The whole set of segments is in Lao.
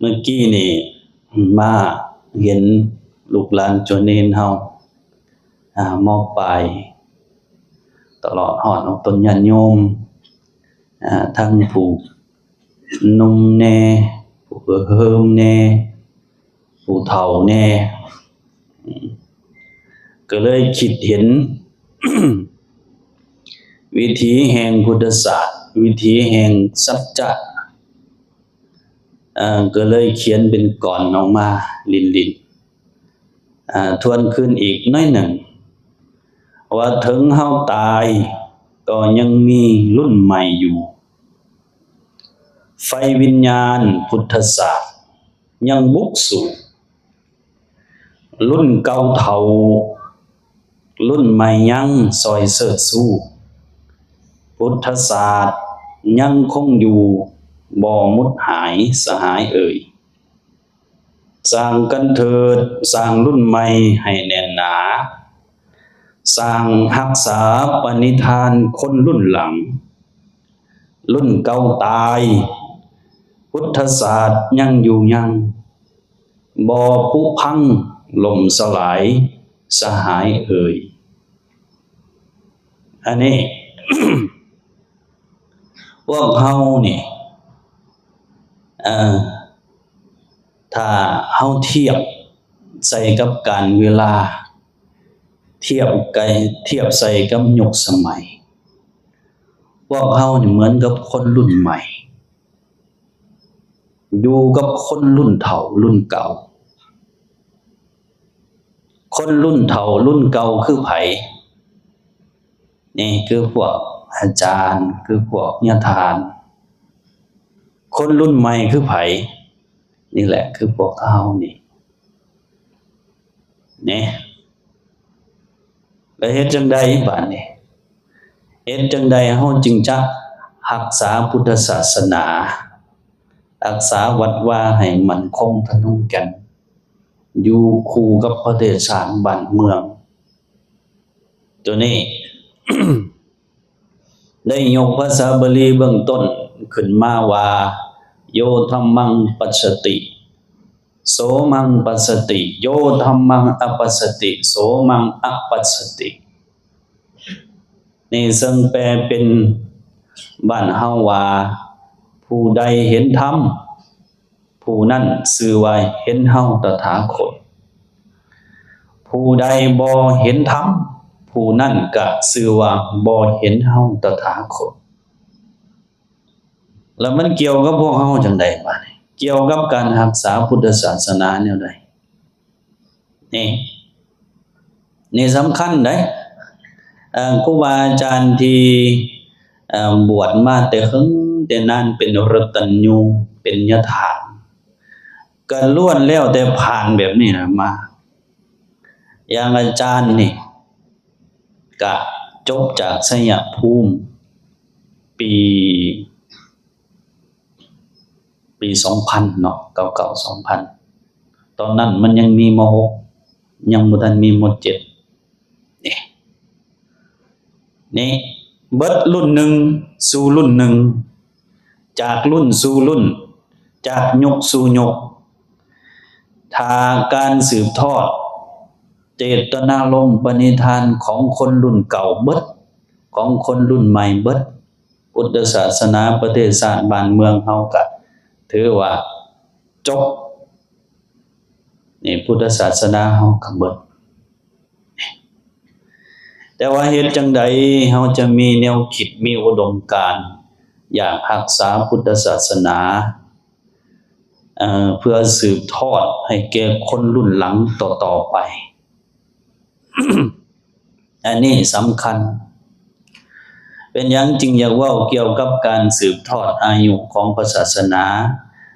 ມື້ກີ້ນີ້ມາເຫັນລູກຫຼານໂຈເນນເຮົາ ອາ ມ.ປາຍ ຕະຫຼອດຮອດອອກຕົນຍາດໂຍມ ອາ ທັງຜູ້ໜຸ່ມແດ່ ຜູ້ເຫີ່ມແດ່ ຜູ້ເຖົ້າແດ່ ກໍເລີຍຄິດເຫັນ ວິຖີແຫ່ງພຸດທະສາດ ວິຖີແຫ່ງສັດຈະ ເອີ່ ກໍເລີຍຂຽນເປັນກອນອອກມາຫຼິ້ນໆ ອາ ທວນຄືນອີກໜ້ອຍໜຶ່ງ ວ່າເຖິງເຮົາຕາຍກໍຍັງມີລຸ້ນໃໝ່ຢູ່ ໄຟວິນຍານພຸດທະສາດຍັງບຸກສູ້ ລຸ້ນເກົ່າເຖົ້າ ລຸ້ນໃໝ່ຍັງຊ່ອຍເຊີດຊູ ພຸດທະສາດຍັງຄົງຢູ່ ບໍ່ໝົດຫາຍສະຫາຍເອີຍ ສ້າງກັນເຖີດ ສ້າງລຸ້ນໃໝ່ໃຫ້ແໜ້ນໜາ ສ້າງຮັກສາປະນິທານຄົນລຸ້ນຫຼັງ ລຸ້ນເກົ່າຕາຍ ພຸດທະສາດຍັງຢູ່ຍັງ ບໍ່ຜຸພັງລົ້ມສະຫຼາຍສະຫາຍເອີຍ. ອັນນີ້ ພວກເຮົານີ້ ເອີ ຖ້າເຮົາທຽບໃສ່ກັບການເວລາ ທຽບໃກ້ ທຽບໃສ່ກັບຍຸກສະໄໝ ພວກເຮົານີ້ເໝືອນກັບຄົນລຸ້ນໃໝ່ ຢູ່ກັບຄົນລຸ້ນເຖົ້າລຸ້ນເກົ່າ. ຄົນລຸ້ນເຖົ້າລຸ້ນເກົ່າຄືໃຜ? ນີ້ຄືພວກອາຈານ ຄືພວກຍາທ່ານ. ຄົນລຸ້ນໃໝ່ຄືໃຜ? ນີ້ແຫຼະຄືພວກເຮົານີ້ ນີ້. ແລ້ວເຮັດຈັ່ງໃດບາດນີ້? ເຮັດຈັ່ງໃດເຮົາຈຶ່ງຈະຮັກສາພຸດທະສາສະໜາ, ຮັກສາວັດວາໃຫ້ໝັ້ນຄົງທະນົງແກ່ນ, ຢູ່ຄູ່ກັບປະເທດຊາດບ້ານເມືອງ? ໂຕນີ້ ໄດ້ຍົກພາສາບາລີເບື້ອງຕົ້ນຂຶ້ນມາວ່າ ໂຍທຳມັງປັດສະຕິ ໂສມັງປັດສະຕິ ໂຍທຳມັງອະປັດສະຕິ ໂສມັງອະປັດສະຕິ. ນີ້ເຊິ່ງແປເປັນບ້ານເຮົາວ່າ ຜູ້ໃດເຫັນທຳ ຜູ້ນັ້ນຊື່ວ່າເຫັນເຮົາຕະຖາຄົດ, ຜູ້ໃດບໍ່ເຫັນທຳ ຜູ້ນັ້ນກະຊື່ວ່າບໍ່ເຫັນເຮົາຕະຖາຄົດ. ແລ້ວມັນກ່ຽວກັບພວກເຮົາຈັ່ງໃດບາດນີ້? ກ່ຽວກັບການຮັກສາພຸດທະສາສະໜາແນວໃດ? ນີ້ ນີ້ສຳຄັນເດ້. ເອີ ຄູບາອາຈານທີ່ ເອີ ບວດມາແຕ່ເຫິງແຕ່ນານ ເປັນຣັດຕັນຍູ ເປັນຍະຖາ ກໍລ້ວນແລ້ວແຕ່ຜ່ານແບບນີ້ນະມາ. ຢ່າງອາຈານນີ້ກະຈົບຈາກໄຊຍະພູມ ປີ ປີສອງພັນເນາະ ເກົ້າເກົ້າ ສອງພັນ ຕອນນັ້ນມັນຍັງມີ ມ.ຫົກ ຍັງບໍ່ທັນມີ ມ.ເຈັດ ນີ້ ນີ້ ເບິດລຸ້ນໜຶ່ງສູ່ລຸ້ນໜຶ່ງ ຈາກລຸ້ນສູ່ລຸ້ນ ຈາກຍຸກສູ່ຍຸກ. ຖ້າການສືບທອດເຈດຕະນາລົມປະນິທານຂອງຄົນລຸ້ນເກົ່າເບິດ ຂອງຄົນລຸ້ນໃໝ່ເບິດ ພຸດທະສາສະໜາປະເທດຊາດບ້ານເມືອງເຮົາກະຖືວ່າຈົບ. ນີ້ ພຸດທະສາສະໜາເຮົາກະເບິດ. ແຕ່ວ່າເຮັດຈັ່ງໃດເຮົາຈະມີແນວຄິດ ມີອຸດົມການ ຢາກຮັກສາພຸດທະສາສະໜາ ເອີ ເພື່ອສືບທອດໃຫ້ແກ່ຄົນລຸ້ນຫຼັງຕໍ່ໆໄປ? ອັນນີ້ສຳຄັນ. ເປັນຫຍັງຈຶ່ງຢາກເວົ້າກ່ຽວກັບການສືບທອດອາຍຸຂອງພະສາສະໜາ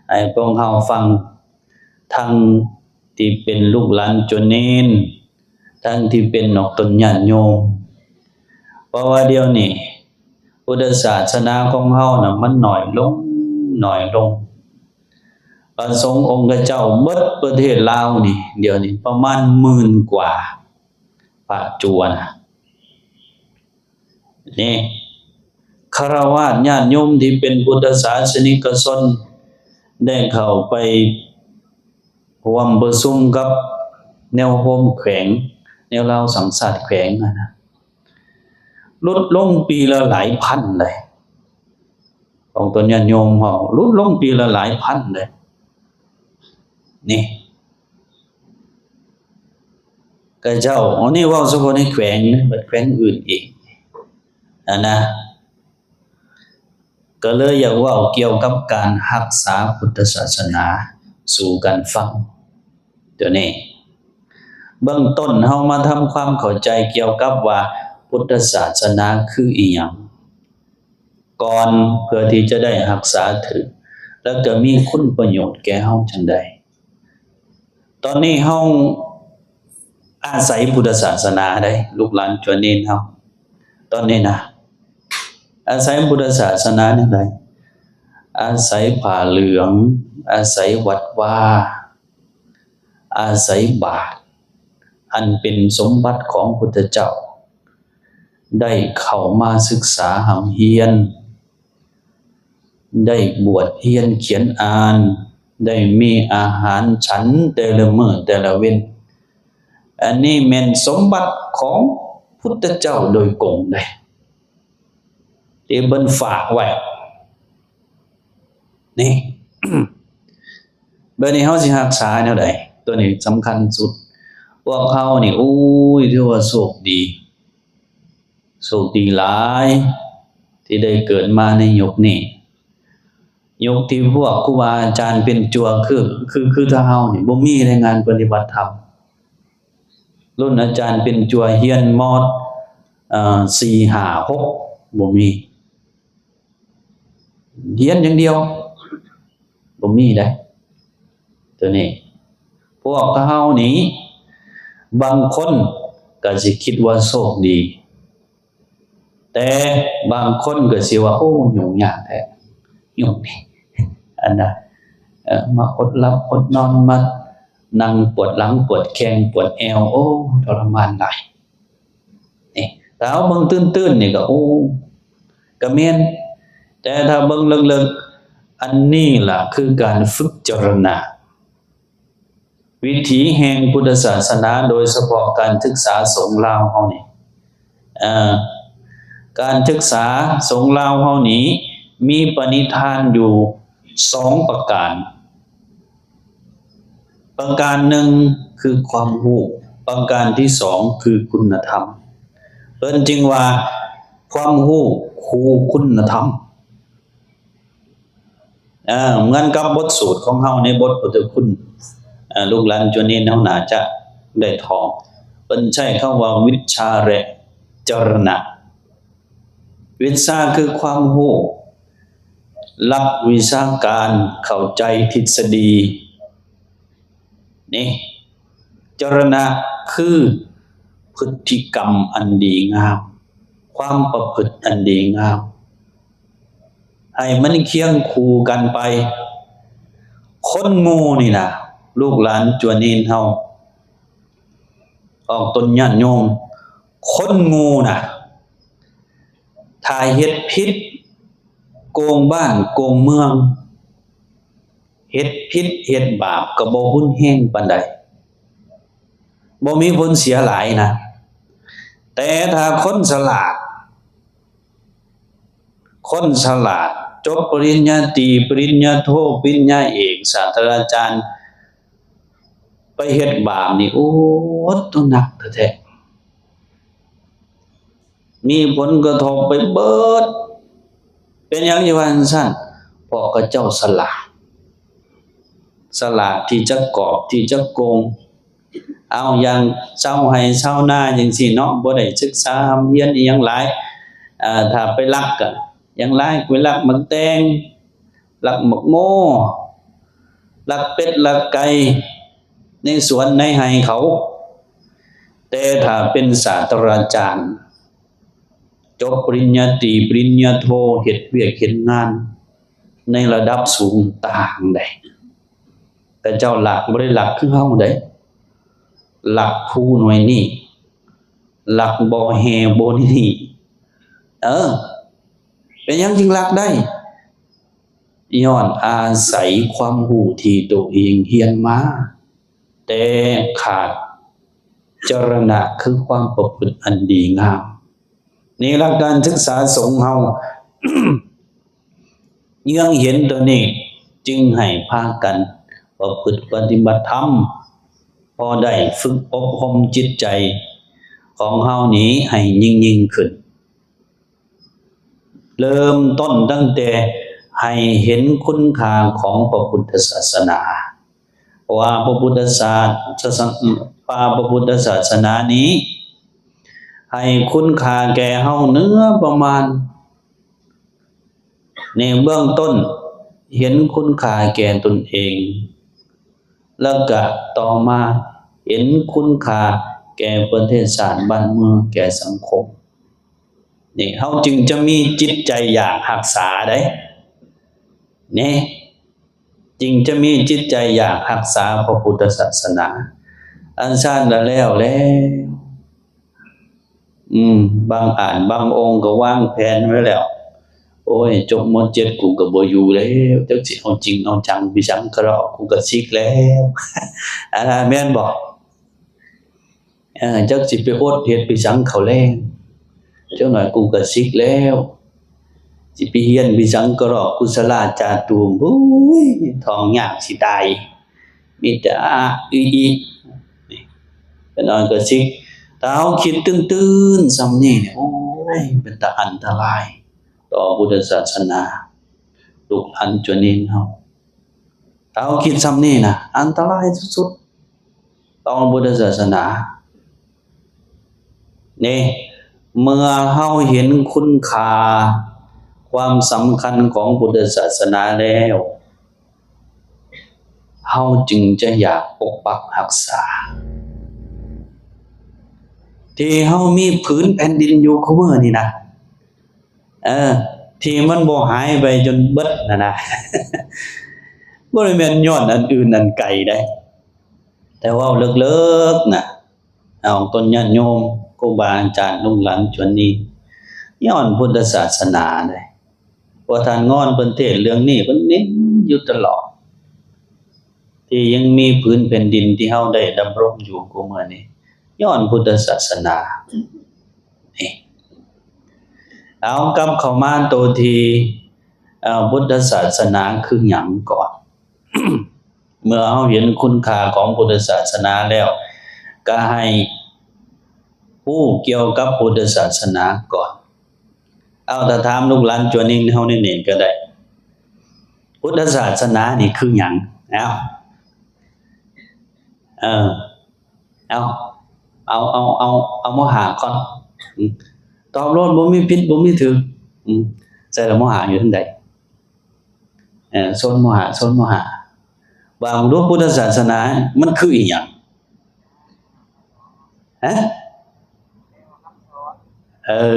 ໃຫ້ພວກເຮົາຟັງ? ທັງທີ່ເປັນລູກຫຼານໂຈເນນ, ທັງທີ່ເປັນອອກຕົນຍາດໂຍມ. ເພາະວ່າດຽວນີ້ພຸດທະສາສະໜາຂອງເຮົານະ ມັນໜ້ອຍລົງ, ໜ້ອຍລົງ. ພະສົງອົງຄະເຈົ້າເບິດປະເທດລາວນີ້ ດຽວນີ້ປະມານໝື່ນກວ່າພະຈຸວນະ. ນີ້ ຄາລະວາດຍາດໂຍມທີ່ເປັນພຸດທະສາສະນິກະຊົນ ໄດ້ເຂົ້າໄປຮ່ວມປະຊຸມກັບແນວໂຮມແຂວງ ແນວລາວສ້າງຊາດແຂວງຫັ້ນນະ ຫຼຸດລົງປີລະຫຼາຍພັນເລີຍ ຂອງຕົນຍາດໂຍມເຮົາ ຫຼຸດລົງປີລະຫຼາຍພັນເລີຍ ນີ້ ຂະເຈົ້າ ອັນນີ້ເວົ້າສະເພາະໃນແຂວງນະ ບັດແຂວງອື່ນອີກຫັ້ນນະ ກໍເລີຍຢາກເວົ້າກ່ຽວກັບການຮັກສາພຸດທະສາສະໜາສູ່ກັນຟັງ ຕົວນີ້ ເບື້ອງຕົ້ນເຮົາມາທຳຄວາມເຂົ້າໃຈກ່ຽວກັບວ່າພຸດທະສາສະໜາຄືອີ່ຫຍັງ ກ່ອນ ເພື່ອທີ່ຈະໄດ້ຮັກສາຖືກ ແລ້ວກໍມີຄຸນປະໂຫຍດແກ່ເຮົາຈັ່ງໃດ. ຕອນນີ້ເຮົາອາໄສພຸດທະສາສະໜາໃດ໋ ລູກຫຼານຈວນເນນເຮົາ ຕອນນີ້ນະ ອາໄສພຸດທະສາສະໜາແນວໃດ? ອາໄສຜ້າເຫຼືອງ, ອາໄສວັດວາ, ອາໄສບາດ ອັນເປັນສົມບັດຂອງພຸດທະເຈົ້າ ໄດ້ເຂົ້າມາສຶກສາຮ່ຳຮຽນ, ໄດ້ບວດຮຽນຂຽນອ່ານ, ໄດ້ມີອາຫານສັນແຕ່ລະມື້ແຕ່ລະເວັນ. ອັນນີ້ແມ່ນສົມບັດຂອງພຸດທະເຈົ້າໂດຍກົງເດ້ ທີ່ເພິ່ນຝາກໄວ້ ນີ້ ບາດນີ້ເຮົາຊິຮັກສາແນວໃດ? ຕົວນີ້ສຳຄັນສຸດ. ພວກເຮົານີ້ ໂອ້ຍ ຖືວ່າໂຊກດີ ໂຊກດີຫຼາຍ ທີ່ໄດ້ເກີດມາໃນຍຸກນີ້ ຍຸກທີ່ພວກຄູບາອາຈານເປັນຈົວ ຄື ຄື ຄືທາງເຮົານີ້ ບໍ່ມີໃນງານປະຕິບັດທຳ. ລຸ້ນອາຈານເປັນຈົວຮຽນ ມ. ເອີ ສີ່ ຫ້າ ຫົກ ບໍ່ມີ ຮຽນຢ່າງດຽວ ບໍ່ມີໃດ໋ ຕົວນີ້. ພວກເຮົານີ້ ບາງຄົນກໍຊິຄິດວ່າໂຊກດີ ແຕ່ບາງຄົນກໍຊິວ່າ ໂອ້ ຫຍຸ້ງຍາກແທ້ ຍຸກນີ້ ອັນນະ ເອີ ມາອົດຫຼັບອົດນອນ ມານັ່ງປວດຫຼັງປວດແຂ້ງປວດແອວ ໂອ້ ທໍລະມານຫຼາຍ. ນີ້ ຖ້າເຮົາເບິ່ງຕື່ນໆນີ້ກໍ ໂອ້ ກໍແມ່ນ ແຕ່ຖ້າເບິ່ງເລິກໆ ອັນນີ້ລະຄືການຝຶກຈາລະນະ ວິຖີແຫ່ງພຸດທະສາສະໜາ ໂດຍສະເພາະການສຶກສາສົງລາວເຮົານີ້ ເອີ ການສຶກສາສົງລາວເຮົານີ້ ມີປະນິທານຢູ່ສອງປະການ. ປະການໜຶ່ງຄືຄວາມຮູ້, ປະການທີສອງຄືຄຸນນະທຳ. ເພິ່ນຈຶ່ງວ່າ ຄວາມຮູ້ຄູ່ຄຸນນະທຳ. ເອີ ເໝືອນກັບບົດສູດຂອງເຮົາໃນບົດພຸດທະຄຸນ ເອີ ລູກຫຼານຈົວເນນເຮົາໜ້າຈະໄດ້ທ່ອງ. ເພິ່ນໃຊ້ຄຳວ່າ ວິຊາ ແລະ ຈາລະນະ. ວິຊາຄືຄວາມຮູ້, ຫຼັກວິຊາການ, ເຂົ້າໃຈທິດສະດີ. ນີ້ ຈາລະນະຄືພຶດຕິກຳອັນດີງາມ, ຄວາມປະພຶດອັນດີງາມ ໃຫ້ມັນຄຽງຄູ່ກັນໄປ. ຄົນໂງ່ນີ້ນະ ລູກຫຼານຈົວເນນເຮົາ ອອກຕົນຍາດໂຍມ ຄົນໂງ່ນະ ຖ້າເຮັດຜິດ ໂກງບ້ານໂກງເມືອງ ເຮັດຜິດເຮັດບາບກໍບໍ່ຮຸນແຮງປານໃດ ບໍ່ມີຜົນເສຍຫຼາຍນະ. ແຕ່ຖ້າຄົນສະຫຼາດ ຄົນສະຫຼາດ ຈົບປະລິນຍາຕີ ປະລິນຍາໂທ ປະລິນຍາເອກ ສາດສະດາຈານ ໄປເຮັດບາບນີ້ ໂອ້ ໂຕໜັກແທ້ໆ ມີຜົນກະທົບໄປເບີດ. ເປັນຫຍັງຈຶ່ງວ່າຈັ່ງຊັ້ນ? ເພາະເຂົາເຈົ້າສະຫຼາດ ສະຫຼາດທີ່ຈະກອບ ທີ່ຈະໂກງ. ເອົາ ຢ່າງຊາວໄຮ່ຊາວນາຈັ່ງຊີ້ເນາະ ບໍ່ໄດ້ສຶກສາຮ່ຳຮຽນອີ່ຫຍັງຫຼາຍ ເອີ ຖ້າໄປລັກກະຢ່າງຫຼາຍ ໄປລັກໝາກແຕງ ລັກໝາກໂມ ລັກເປັດລັກໄກ່ໃນສວນໃນໄຮ່ເຂົາ. ແຕ່ຖ້າເປັນສາດສະດາຈານ ຈົບປະລິນຍາຕີ ປະລິນຍາໂທ ເຮັດວຽກເຮັດງານໃນລະດັບສູງຕ່າງໃດ ແຕ່ເຈົ້າລັກບໍ່ໄດ້ລັກຄືເຮົາໃດ ລັກພູໜ່ວຍນີ້ ລັກບໍ່ແຮ່ບໍ່ນີ້. ເອີ ເປັນຫຍັງຈຶ່ງລັກໄດ້? ຍ້ອນອາໄສຄວາມຮູ້ທີ່ໂຕເອງຮຽນມາ, ແຕ່ຂາດຈະລະນະ ຄືຄວາມປະພຶດອັນດີງາມ. ໃນຫຼັກການສຶກສາສົງເຮົາ ເຍືອງເຫັນຕົວນີ້ ຈຶ່ງໃຫ້ພາກັນປະພຶດປະຕິບັດທຳ, ພໍໄດ້ຝຶກອົບຮົມຈິດໃຈຂອງເຮົານີ້ໃຫ້ຍິ່ງໆຂຶ້ນ. ເລີ່ມຕົ້ນຕັ້ງແຕ່ໃຫ້ເຫັນຄຸນຄ່າຂອງພະພຸດທະສາສະໜາ, ວ່າພະພຸດທະສາສະ ວ່າພະພຸດທະສາສະໜານີ້ໃຫ້ຄຸນຄ່າແກ່ເຮົາເໜືອປະມານ. ໃນເບື້ອງຕົ້ນເຫັນຄຸນຄ່າແກ່ຕົນເອງ, ແລ້ວກະຕໍ່ມາເຫັນຄຸນຄ່າແກ່ປະເທດຊາດບ້ານເມືອງ, ແກ່ສັງຄົມ. ນີ້ເຮົາຈຶ່ງຈະມີຈິດໃຈຢາກຮັກສາໄດ໋ ນີ້ ຈຶ່ງຈະມີຈິດໃຈຢາກຮັກສາພະພຸດທະສາສະໜາ. ອັນຊັ້ນລະແລ້ວແລ້ວ ອືມ ບາງອານບາງອົງກໍວາງແຜນໄວ້ແລ້ວ, ໂອ້ຍ ຈົບ ມ.ເຈັດ ກູກໍບໍ່ຢູ່ແລ້ວ, ຈັກຊິເອົາຈິງເອົາຈັງໄປສັງກະເລາະ, ກູກໍສິກແລ້ວ. ອັນນັ້ນແມ່ນບໍ່? ເອີ ຈັກຊິໄປອົດເຮັດໄປສັງເຂົ້າແລງ, ຈັກໜ້ອຍກູກໍສິກແລ້ວ. ຊິໄປຮຽນໄປສັງກະເລາະ ກຸສະລາຈາຕູມ, ໂອ້ຍ ທ້ອງຍາກຊິຕາຍ, ມີແຕ່ອະອະອີອີ. ຈັກໜ້ອຍກໍສິກ. ຖ້າເຮົາຄິດຕື່ນໆສ່ຳນີ້ນີ້ ໂອ້ຍ ເປັນຕາອັນຕະລາຍຕໍ່ພຸດທະສາສະໜາ, ລູກຫຼານຈວນເນນເຮົາ. ຖ້າເຮົາຄິດສ່ຳນີ້ນະ ອັນຕະລາຍສຸດໆ ຕໍ່ພຸດທະສາສະໜາ. ນີ້ ເມື່ອເຮົາເຫັນຄຸນຄ່າ ຄວາມສຳຄັນຂອງພຸດທະສາສະໜາແລ້ວ, ເຮົາຈຶ່ງຈະຢາກປົກປັກຮັກສາ ທີ່ເຮົາມີຜືນແຜ່ນດິນຢູ່ຄູ່ມື້ນີ້ນະ. ເອີ ທີ່ມັນບໍ່ຫາຍໄປຈົນເບິດຫັ້ນນະ, ບໍ່ໄດ້ແມ່ນຍ້ອນອັນອື່ນອັນໄກໃດ, ແຕ່ເວົ້າເລິກໆນະ, ເອົາຕົ້ນຍາດໂຍມ, ຄູບາອາຈານ, ລູກຫຼານຈວນນີ້ ຍ້ອນພຸດທະສາສະໜາໃດ. ພວກທ່ານງອນເພິ່ນເທດເລື່ອງນີ້, ເພິ່ນເນັ້ນຢູ່ຕະຫຼອດ, ທີ່ຍັງມີຜືນແຜ່ນດິນທີ່ເຮົາໄດ້ດຳລົງຢູ່ຄູ່ມື້ນີ້ ຍ້ອນພຸດທະສາສະໜາ. ນີ້ ເອົາ ກັບເຂົ້າມາໂຕທີ່ ເອີ ພຸດທະສາສະໜາຄືຫຍັງກ່ອນ. ເມື່ອເຮົາເຫັນຄຸນຄ່າຂອງພຸດທະສາສະໜາແລ້ວ, ກໍໃຫ້ຮູ້ກ່ຽວກັບພຸດທະສາສະໜາກ່ອນ. ເອົາ ຖ້າຖາມລູກຫຼານຈວນເອງເຮົາແນ່ໆກໍໄດ້, ພຸດທະສາສະໜານີ້ຄືຫຍັງ? ເອົາ ເອີ ເອົາ ເອົາ ເອົາ ເອົາ ເອົາ ມໍຫ້າກ່ອນ. ອືມ ຕອບໂລດ, ບໍ່ມີຜິດ ບໍ່ມີຖືກ. ອືມ ໃສ່ລະ ມໍຫ້າຢູ່ທາງໃດ? ເອີ ໂຊນມໍຫ້າ ໂຊນມໍຫ້າ. ວ່າເບິ່ງດູ ພຸດທະສາສະໜາມັນຄືອີຫຍັງ? ຮະ? ເອີ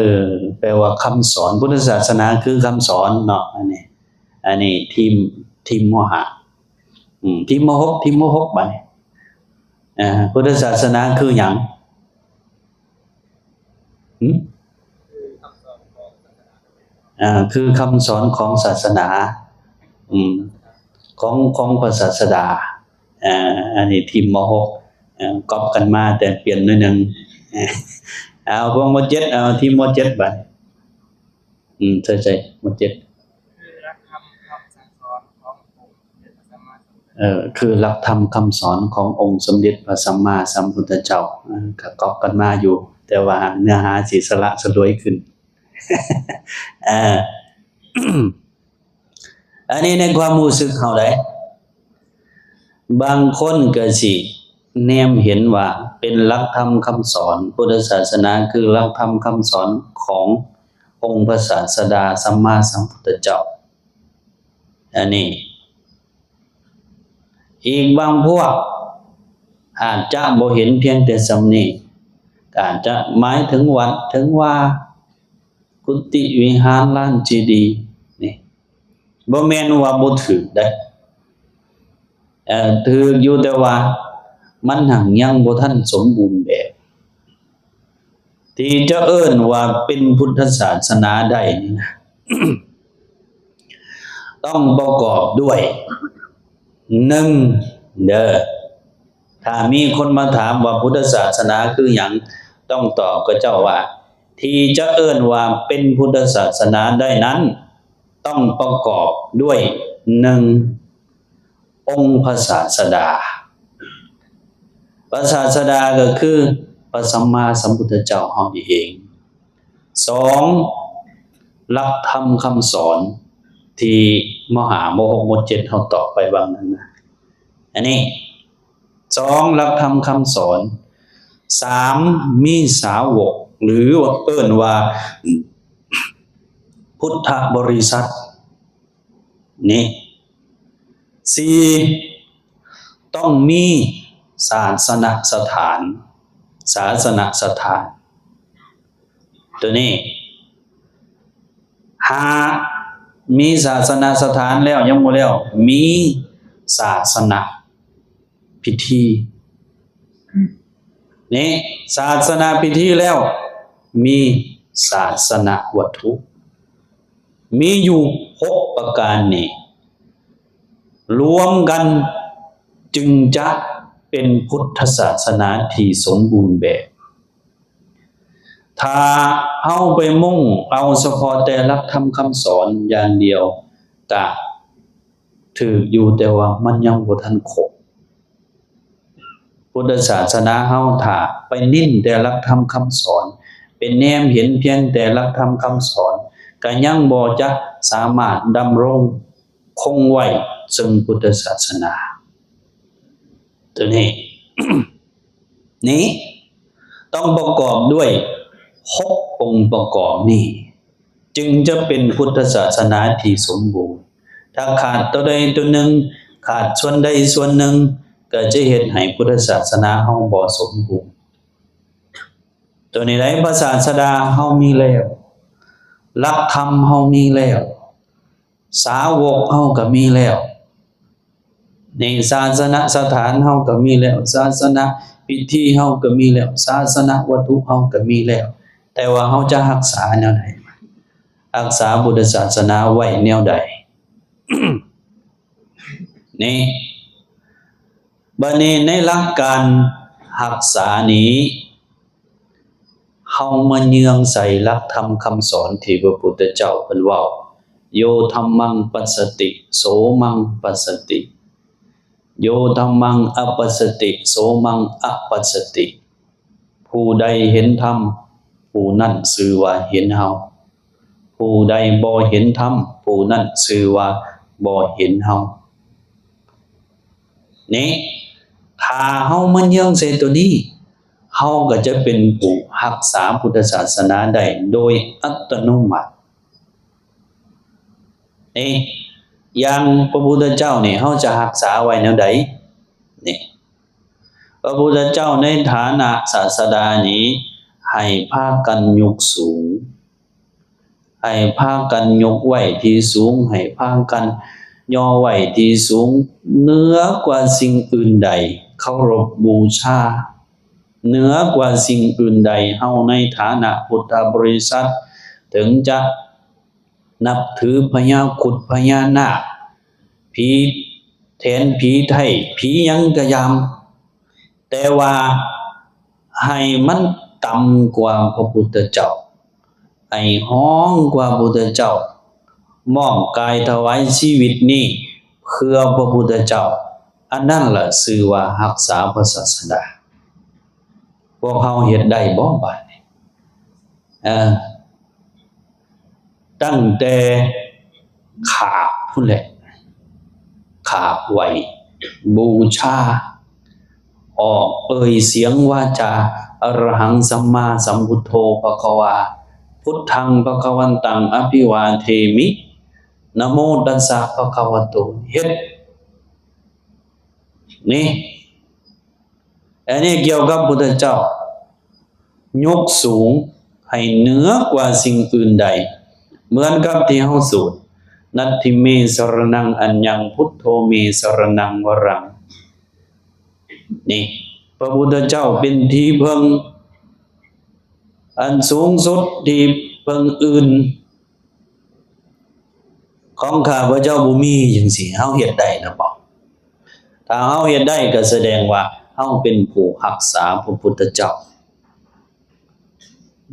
ແປວ່າຄຳສອນ. ພຸດທະສາສະໜາຄືຄຳສອນເນາະ. ອັນນີ້ ອັນນີ້ທີມ ທີມມໍຫ້າ. ອືມ ທີມມໍຫົກ ທີມມໍຫົກ ບາດນີ້. ເອີ ພຸດທະສາສະໜາຄືຫຍັງ? ຫື? ເອີ ຄືຄຳສອນຂອງສາສະໜາ ອືມ ຂອງ ຂອງພະສາສະດາ. ເອີ ອັນນີ້ທີມມໍຫົກ ເອີ ກັອບກັນມາ ແຕ່ປ່ຽນໜ້ອຍໜຶ່ງ. ເອົາ ພວກມໍເຈັດ ເອົາ ທີມມໍເຈັດ ບາດນີ້. ອືມ ໃຊ່ໆ ມໍເຈັດ ຄືຫຼັກທຳຄຳສັ່ງສອນຂອງອົງສົມເດັດພະສຳມາສຳພຸດທະເຈົ້າ. ເອີ ຄືຫຼັກທຳຄຳສອນຂອງອົງສົມເດັດພະສຳມາສຳພຸດທະເຈົ້າ. ເອີ ກໍກັອບກັນມາຢູ່ ແຕ່ວ່າເນື້ອຫາຊິສະຫຼະສະຫຼວຍຂຶ້ນ. ເອີ ອັນນີ້ໃນຄວາມຮູ້ສຶກເຮົາໃດ໋, ບາງຄົນກໍຊິແນມເຫັນວ່າເປັນຫຼັກທຳຄຳສອນ, ພຸດທະສາສະໜາຄືຫຼັກທຳຄຳສອນຂອງອົງພະສາສະດາສຳມາສຳພຸດທະເຈົ້າ. ອັນນີ້ ອີກບາງພວກອາດຈະບໍ່ເຫັນພຽງແຕ່ສ່ຳນີ້, ອາດຈະໝາຍເຖິງວັດເຖິງວາ, ກຸຕິວິຫານ, ລານເຈດີ ນີ້. ບໍ່ແມ່ນວ່າບໍ່ຖືກເດ້, ເອີ ຖືກຢູ່, ແຕ່ວ່າມັນຫັ້ນຍັງບໍ່ທັນສົມບູນແບບ ທີ່ຈະເອີ້ນວ່າເປັນພຸດທະສາສະໜາໄດ້ນີ້ນະ. ຕ້ອງປະກອບດ້ວຍ ໜຶ່ງ ເດີ ຖ້າມີຄົນມາຖາມວ່າພຸດທະສາສະໜາຄືຫຍັງ, ຕ້ອງຕອບເຂົາເຈົ້າວ່າ ທີ່ຈະເອີ້ນວ່າເປັນພຸດທະສາສະໜາໄດ້ນັ້ນ ຕ້ອງປະກອບດ້ວຍ ໜຶ່ງ ອົງພະສາສະດາ. ພະສາສະດາກໍຄືພະສຳມາສຳພຸດທະເຈົ້າເຮົານີ້ເອງ. ສອງ ຫຼັກທຳຄຳສອນທີ່ ມ ຫ້າ ມ ຫົກ ມ ເຈັດ ເຮົາຕອບໄປຫວ່າງນັ້ນນະ. ອັນນີ້ ສອງ ຫຼັກທຳຄຳສອນ. ສາມ ມີສາວົກ ຫຼື ເອີ້ນວ່າ ພຸດທະບໍລິສັດ ນີ້. ສີ່ ຕ້ອງມີສາສະນະສະຖານ, ສາສະນະສະຖານ ຕົວນີ້. ຫ້າ ມີສາສະນະສະຖານແລ້ວ ຍັງບໍ່ແລ້ວ ມີສາສະນະພິທີ ນີ້ ສາສະນະພິທີແລ້ວ ມີສາສະນະວັດຖຸ ມີຢູ່ຫົກປະການນີ້ ລວມກັນຈຶ່ງຈະເປັນພຸດທະສາສະໜາທີ່ສົມບູນແບບ. ຖ້າເຮົາໄປມຸ່ງເອົາສະເພາະແຕ່ຫຼັກທຳຄຳສອນຢ່າງດຽວ ກະຖືກຢູ່, ແຕ່ວ່າມັນຍັງບໍ່ທັນຄົບ. ພຸດທະສາສະໜາເຮົາ ຖ້າໄປເນັ້ນແຕ່ຫຼັກທຳຄຳສອນ, ໄປແນມເຫັນພຽງແຕ່ຫຼັກທຳຄຳສອນ, ກະຍັງບໍ່ຈະສາມາດດຳລົງຄົງໄວ້ເຊິ່ງພຸດທະສາສະໜາ. ຕົວນີ້ ນີ້ ຕ້ອງປະກອບດ້ວຍຫົກອົງປະກອບນີ້ ຈຶ່ງຈະເປັນພຸດທະສາສະໜາທີ່ສົມບູນ. ຖ້າຂາດຕົວໃດຕົວໜຶ່ງ, ຂາດສ່ວນໃດສ່ວນໜຶ່ງ, ກໍຈະເຮັດໃຫ້ພຸດທະສາສະໜາເຮົາບໍ່ສົມບູນ. ຕົວນີ້ໃດ໋ ພະສາສະດາເຮົາມີແລ້ວ, ຫຼັກທຳເຮົາມີແລ້ວ, ສາວົກເຮົາກໍມີແລ້ວ, ໃນສາສະນະສະຖານເຮົາກໍມີແລ້ວ, ສາສະນະພິທີເຮົາກໍມີແລ້ວ, ສາສະນະວັດຖຸເຮົາກໍມີແລ້ວ, ແຕ່ວ່າເຮົາຈະຮັກສາແນວໃດ? ຮັກສາພຸດທະສາສະໜາໄວ້ແນວໃດ? ນີ້ ບາດນີ້ໃນຫຼັກການຮັກສານີ້ ເຮົາມາເຍືອງໃສ່ຫຼັກທຳຄຳສອນທີ່ພະພຸດທະເຈົ້າເພິ່ນເວົ້າ, ໂຍທຳມັງປັດສະຕິ ໂສມັງປັດສະຕິ, ໂຍທຳມັງອັບປັດສະຕິ ໂສມັງອະປັດສະຕິ. ຜູ້ໃດເຫັນທຳ ຜູ້ນັ້ນຊື່ວ່າເຫັນເຮົາ, ຜູ້ໃດບໍ່ເຫັນທຳ ຜູ້ນັ້ນຊື່ວ່າບໍ່ເຫັນເຮົາ. ນີ້ ຖ້າເຮົາມາເຍືອງໃສ່ຕົວນີ້ ເຮົາກໍຈະເປັນຜູ້ຮັກສາພຸດທະສາສະໜາໄດ້ໂດຍອັດຕະໂນມັດ. ເອ ຢ່າງພະພຸດທະເຈົ້ານີ້ ເຮົາຈະຮັກສາໄວ້ແນວໃດ? ນີ້ ພະພຸດທະເຈົ້າໃນຖານະສາສະດານີ້ ໃຫ້ພາກັນຍົກສູງ, ໃຫ້ພາກັນຍົກໄວ້ທີ່ສູງ, ໃຫ້ພາກັນຍໍໄວ້ທີ່ສູງ ເໜືອກວ່າສິ່ງອື່ນໃດ, ເຄົາລົບບູຊາ ເໜືອກວ່າສິ່ງອື່ນໃດ, ເຮົາໃນຖານະພຸດທະບໍລິສັດ ເຖິງຈະນັບຖືພະຍາຄຸດພະຍານາກ, ຜີແຖນ, ຜີໄທ, ຜີຫຍັງກະຢ່າງ, ແຕ່ວ່າໃຫ້ມັນຕ່ຳກວ່າພະພຸດທະເຈົ້າ, ໃຫ້ຮອງກວ່າພະພຸດທະເຈົ້າ, ມອບກາຍຖວາຍຊີວິດນີ້ເພື່ອພະພຸດທະເຈົ້າ, ອັນນັ້ນລະຊື່ວ່າຮັກສາພະສາສະດາ. ພວກເຮົາເຮັດໄດ້ບໍ່ບາດນີ້? ເອີ ຕັ້ງແຕ່ຂາບພຸ້ນແຫຼະ, ຂາບໄຫວ້ບູຊາ, ອອກເອີ່ຍສຽງວາຈາ ອະລະຫັງສຳມາສຳພຸດໂທພະຄະວາ ພຸດທັງພະຄະວັນຕັງອະພິວາເທມິ ນະໂມຕັດສະພະຄະວະໂຕ ເຮັດ ນີ້ ອັນນີ້ກ່ຽວກັບພຸດທະເຈົ້າ ຍົກສູງໃຫ້ເໜືອກວ່າສິ່ງອື່ນໃດ, ເໝືອນກັບທີ່ເຮົາສວດ ນັດຖິເມສະຣະນັງອັນຍັງ ພຸດໂທເມສະຣະນັງວະຣັງ. ນີ້ ພະພຸດທະເຈົ້າເປັນທີ່ເພິ່ງອັນສູງສຸດ, ທີ່ເພິ່ງອື່ນ ຂອງຂ້າພະເຈົ້າບໍ່ມີ ຈັ່ງຊີ້ ເຮົາເຮັດໄດ້ຫຼືບໍ່? ຖ້າເຮົາເຮັດໄດ້ ກໍສະແດງວ່າເຮົາເປັນຜູ້ຮັກສາພະພຸດທະເຈົ້າ.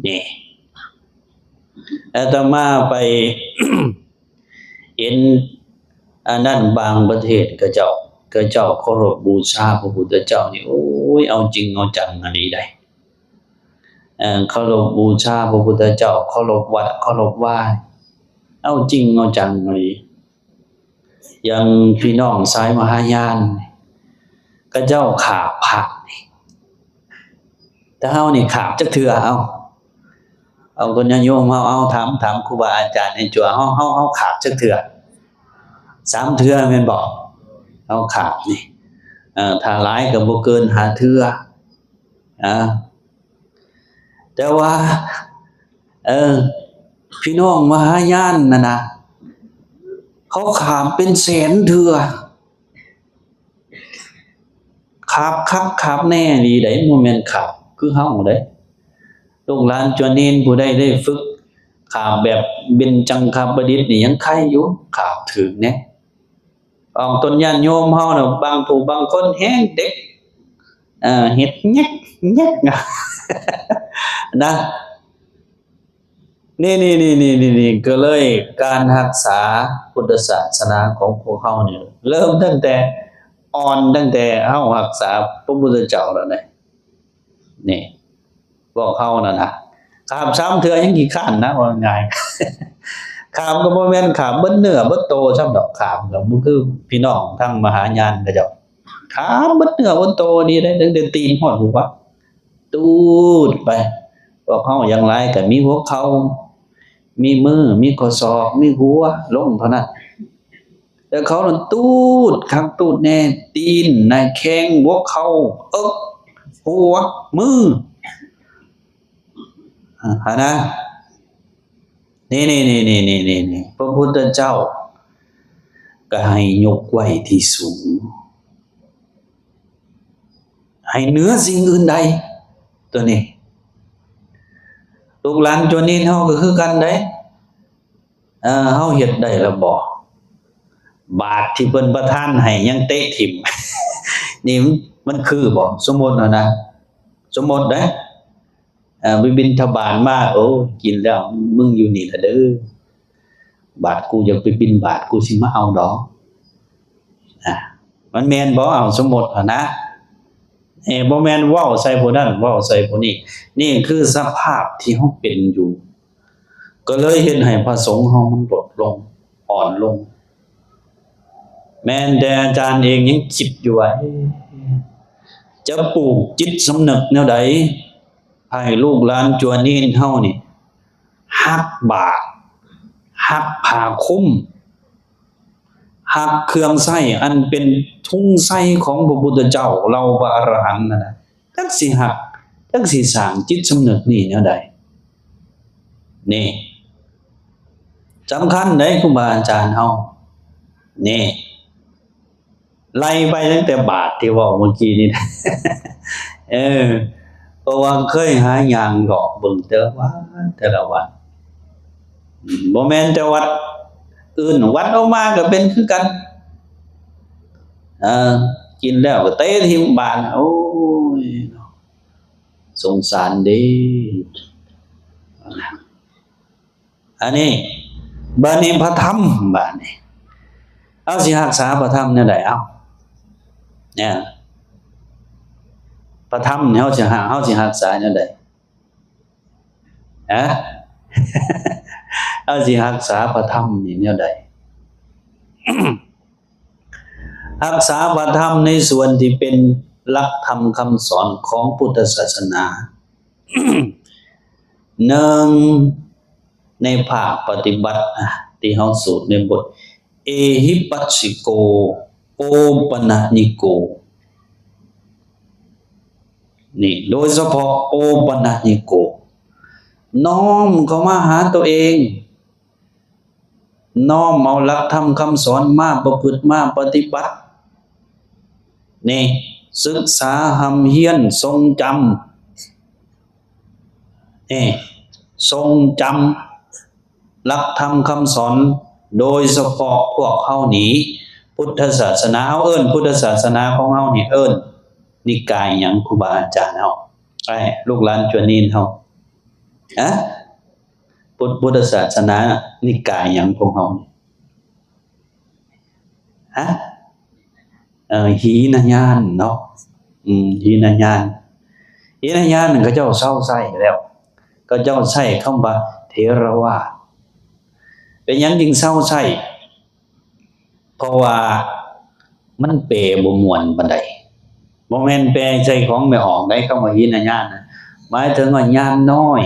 ນີ້ ອາດຕະມາໄປເຫັນອັນນັ້ນ ບາງປະເທດເຂົາເຈົ້າ ເຂົາເຈົ້າເຄົາລົບບູຊາພະພຸດທະເຈົ້ານີ້ ໂອ້ຍ ເອົາຈິງເອົາຈັງອີ່ຫຼີໃດ໋. ເອີ ເຄົາລົບບູຊາພະພຸດທະເຈົ້າ ເຄົາລົບວັດເຄົາລົບວາ ເອົາຈິງເອົາຈັງອີ່ຫຼີ. ຢ່າງພີ່ນ້ອງສາຍມະຫາຍານ ເຂົາເຈົ້າຂາບພະນີ້ ແຕ່ເຮົານີ້ຂາບຈັກເທື່ອ? ເອົາ ເອົາຄົນຍາດໂຍມເຮົາ ເອົາ ຖາມ ຖາມຄູບາອາຈານໃຫ້ຈົວ ເຮົາ ເຮົາ ເຮົາຂາບຈັກເທື່ອ? ສາມເທື່ອແມ່ນບໍ່? ເຮົາຂາບນີ້ ເອີ ຖ້າຫຼາຍກໍບໍ່ເກີນຫ້າເທື່ອ ອາ ແຕ່ວ່າ ເອີ ພີ່ນ້ອງມະຫາຍານນັ້ນນະ ເຂົາຂາບເປັນແສນເທື່ອ ຂາບຄັກຂາບແນ່ອີ່ຫຼີໃດ໋ ບໍ່ແມ່ນຂາບຄືເຮົາໃດ໋. ລູກຫຼານຈົວເນນຜູ້ໃດໄດ້ຝຶກຂາບແບບເບັນຈັງຄະປະດິດນີ້ຍັງໄຄຢູ່ ຂາບຖືກແນ່. ອອກຕົນຍາດໂຍມເຮົານະ ບາງຜູ້ບາງຄົນແຮງເດັກ ເອີ ເຮັດແຍກໆ ນະ. ນີ້ໆ ກໍເລີຍການຮັກສາພຸດທະສາສະໜາຂອງພວກເຮົານີ້ ເລີ່ມຕັ້ງແຕ່ ອ່ອນຕັ້ງແຕ່ເຮົາຮັກສາພະພຸດທະເຈົ້າແລ້ວນະ. ນີ້ ພວກເຮົານັ້ນນະ ຂາບສາມເທື່ອຍັງຂີ້ຄ້ານນະ ເວົ້າງ່າຍ. ຂາບກໍບໍ່ແມ່ນຂາບເບິດເນື້ອເບິດໂຕຊ້ຳດອກ ຂາບກໍບໍ່ຄືພີ່ນ້ອງທາງມະຫາຍານເຂົາເຈົ້າ ຂາບເບິດເນື້ອເບິດໂຕນີ້ເດ້ ຕັ້ງແຕ່ຕີນຮອດຫົວ ຕູດໄປ. ພວກເຮົາຢ່າງຫຼາຍກໍມີຫົວເຂົ່າ ມີມື ມີຂໍ້ສອກ ມີຫົວ ລົງເທົ່ານັ້ນ. ແຕ່ເຂົານັ້ນຕູດຄັກຕູດແນ່ ຕີນ ໜ້າແຂ້ງ ຫົວເຂົ່າ ເອິກ ຫົວ ມື ຫັ້ນນະ. ນີ້ໆ ພະພຸດທະເຈົ້າກໍໃຫ້ຍົກໄວ້ທີ່ສູງ ໃຫ້ເໜືອສິ່ງອື່ນໃດ ຕົວນີ້. ລູກຫຼານຕົວນີ້ເຮົາກໍຄືກັນເດ້ ເອີ ເຮົາເຮັດໄດ້ລະບໍ່? ບາດທີ່ເພິ່ນປະທານໃຫ້ຍັງເຕະຖິ້ມ ນີ້ມັນ ມັນຄືບໍ່? ສົມມຸດເອົານະ ສົມມຸດເດ້ ເອີ ໄປບິນທະບາດມາ ໂອ້ ກິນແລ້ວ ມຶງຢູ່ນີ້ລະເດີ ບາດກູຢາກໄປບິນບາດ ກູຊິມາເອົາດອກ ອາ ມັນແມ່ນບໍ່? ເອົາ ສົມມຸດເອົານະ ເອີ ບໍ່ແມ່ນເວົ້າໃສ່ຜູ້ນັ້ນ ເວົ້າໃສ່ຜູ້ນີ້ ນີ້ຄືສະພາບທີ່ເຮົາເປັນຢູ່ ກໍເລີຍເຮັດໃຫ້ພະສົງເຮົາມັນລົດລົງ ອ່ອນລົງ. ແມ່ນແຕ່ອາຈານເອງຍັງຄິດຢູ່ວ່າ ເອີ ຈະປູກຈິດສຳນຶກແນວໃດ ໃຫ້ລູກຫຼານຈົວເນນເຮົານີ້ຮັກບາດ ຮັກຜ້າຄຸມ ຮັກເຄື່ອງໃຊ້ອັນເປັນທຸງໄຊຂອງພະພຸດທະເຈົ້າ ເຫຼົ່າພະອະລະຫັນນັ້ນນະ ຈັກຊິຮັກ ຈັກຊິສ້າງຈິດສຳນຶກນີ້ແນວໃດ? ນີ້ສຳຄັນເດ້ ຄູບາອາຈານເຮົາ ນີ້ ໄລ່ໄປຕັ້ງແຕ່ບາດທີ່ເວົ້າເມື່ອກີ້ນີ້ ເອີ ເພາະວ່າເຄີຍຫາຍ່າງເລາະເບິ່ງແຕ່ລະວັນ ແຕ່ລະວັນ ອືມ ບໍ່ແມ່ນແຕ່ວັດອື່ນ ວັດອອກມາກໍເປັນຄືກັນ ເອີ ກິນແລ້ວກໍເຕະຖິ້ມບາດ ໂອ້ຍ ສົງສານເດ້. ອັນນີ້ ບາດນີ້ພະທຳ ບາດນີ້ເຮົາຊິຮັກສາພະທຳແນວໃດ? ເອົ້າ ເອີ ພະທຳນີ້ເຮົາຊິ ເຮົາຊິຮັກສາແນວໃດ? ຮະ ເຮົາຊິຮັກສາພະທຳນີ້ແນວໃດ? ຮັກສາພະທຳໃນສ່ວນທີ່ເປັນຫຼັກທຳຄຳສອນຂອງພຸດທະສາສະໜາ. ໜຶ່ງ ໃນພາກປະຕິບັດນະ ທີ່ເຮົາສູດໃນບົດ ເອຫິປັດສິໂກ ໂອປະນະຍິໂກ ນີ້ ໂດຍສະເພາະໂອປະນະຍິໂກ ນ້ອມເຂົ້າມາຫາຕົວເອງ ນ້ອມເອົາຫຼັກທຳຄຳສອນມາປະພຶດມາປະຕິບັດ ນີ້ ສຶກສາຮ່ຳຮຽນ ຊົງຈຳ ນີ້ ຊົງຈຳຫຼັກທຳຄຳສອນ ໂດຍສະເພາະພວກເຮົານີ້ ພຸດທະສາສະໜາ ເຮົາເອີ້ນພຸດທະສາສະໜາຂອງເຮົານີ້ເອີ້ນນິກາຍຫຍັງ ຄູບາອາຈານເຮົາ? ອ້າຍ ລູກຫຼານຈວນນີນເຮົາ ຮະ? ພຸດ ພຸດທະສາສະໜານິກາຍຫຍັງຂອງເຮົາ? ຮະ? ເອີ ຫີນະຍານເນາະ ອືມ ຫີນະຍານ ຫີນະຍານນັ້ນເຂົາເຈົ້າເຊົາໃຊ້ແລ້ວ ເຂົາເຈົ້າໃຊ້ຄຳວ່າເຖລະວາດ. ເປັນຫຍັງຈຶ່ງເຊົາໃຊ້? ເພາະວ່າມັນແປບໍ່ມ່ວນປານໃດ. ບໍ່ແມ່ນແປໃສ່ຂອງແມ່ອອກໃດ ຄຳວ່າຫີນະຍານນະ ໝາຍເຖິງວ່າຍານນ້ອຍ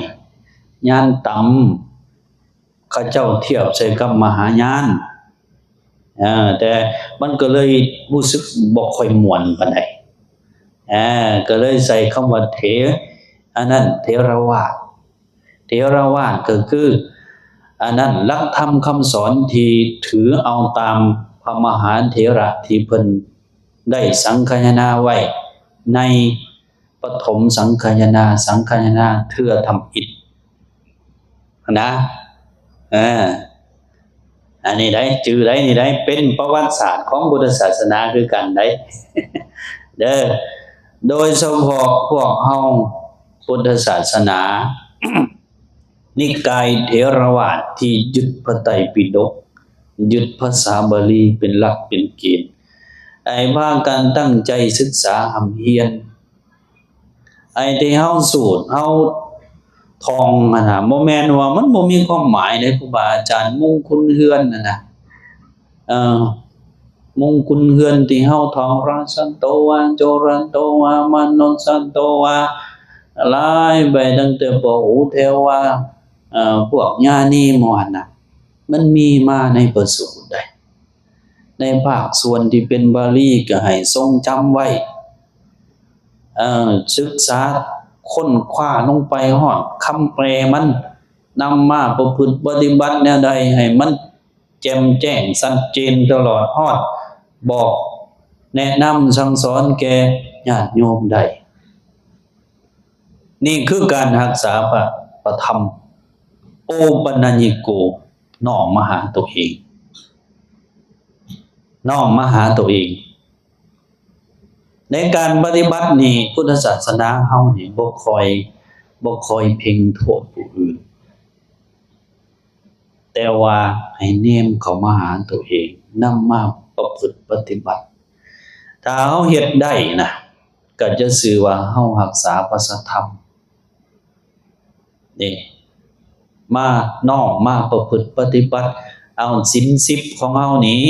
ຍານຕ່ຳ ເຂົາເຈົ້າທຽບໃສ່ກັບມະຫາຍານ ເອີ ແຕ່ມັນກໍເລີຍຮູ້ສຶກບໍ່ຄ່ອຍມ່ວນປານໃດ ເອີ ກໍເລີຍໃສ່ຄຳວ່າເຖ ອັນນັ້ນ ເຖລະວາດ. ເຖລະວາດກໍຄື ອັນນັ້ນ ຫຼັກທຳຄຳສອນທີ່ຖືເອົາຕາມພະມະຫາເຖລະທີ່ເພິ່ນໄດ້ສັງຄາຍະນາໄວ້ໃນ ປະຖົມສັງຄາຍະນາ ສັງຄາຍະນາເທື່ອທຳອິດຫັ້ນນະ ເອີ ອັນນີ້ໄດ໋ ຈື່ໄດ໋ ນີ້ໄດ໋ ເປັນປະຫວັດສາດຂອງພຸດທະສາສະໜາຄືກັນໄດ໋ ເດີ ໂດຍສະເພາະພວກເຮົາພຸດທະສາສະໜາ ນິກາຍເຖລະວາດທີ່ຍຶດພະໄຕປິດົກ ຍຶດພາສາບາລີເປັນຫຼັກເປັນເກນ ໃຫ້ພາກັນຕັ້ງໃຈສຶກສາຮ່ຳຮຽນ ໄອ້ທີ່ເຮົາສູດເຮົາທ່ອງຫັ້ນນະ ບໍ່ແມ່ນວ່າມັນບໍ່ມີຄວາມໝາຍເດ້ ຄູບາອາຈານ ມຸງຄຸນເຮືອນຫັ້ນນະ ເອີ ມຸງຄຸນເຮືອນທີ່ເຮົາທ່ອງ ຣາສັນໂຕວາ ໂຈຣັນໂຕວາ ມະນຸດສັນໂຕວາ ໄລ່ໄປຕັ້ງແຕ່ປະຫູເທວາ ເອີ ພວກຍານີໝູ່ຫັ້ນນະ ມັນມີມາໃນພະສູດໃດ໋ ໃນພາກສ່ວນທີ່ເປັນບາລີກໍໃຫ້ຊົງຈຳໄວ້ ເອີ ສຶກສາຄົ້ນຄວ້າລົງໄປຮອດຄຳແປມັນ ນຳມາປະພຶດປະຕິບັດແນວໃດໃຫ້ມັນແຈ່ມແຈ້ງຊັດເຈນ ຕະຫຼອດຮອດບອກແນະນຳສັ່ງສອນແກ່ຍາດໂຍມໄດ້. ນີ້ຄືການຮັກສາພະ ພະທຳ ໂອປະນະຍິໂກ ນ້ອມມາຫາຕົວເອງ ນ້ອມມາຫາຕົວເອງ. ໃນການປະຕິບັດນີ້ ພຸດທະສາສະໜາເຮົານີ້ບໍ່ຄ່ອຍ ບໍ່ຄ່ອຍເພງໂທດຜູ້ອື່ນ ແຕ່ວ່າໃຫ້ແນມເຂົ້າມາຫາຕົວເອງ ນຳມາປະພຶດປະຕິບັດ. ຖ້າເຮົາເຮັດໄດ້ນະ ກໍຈະຊື່ວ່າເຮົາຮັກສາພະສັດທຳ ນີ້ ມານ້ອມມາປະພຶດປະຕິບັດ ເອົາສິນສິບຂອງເຮົານີ້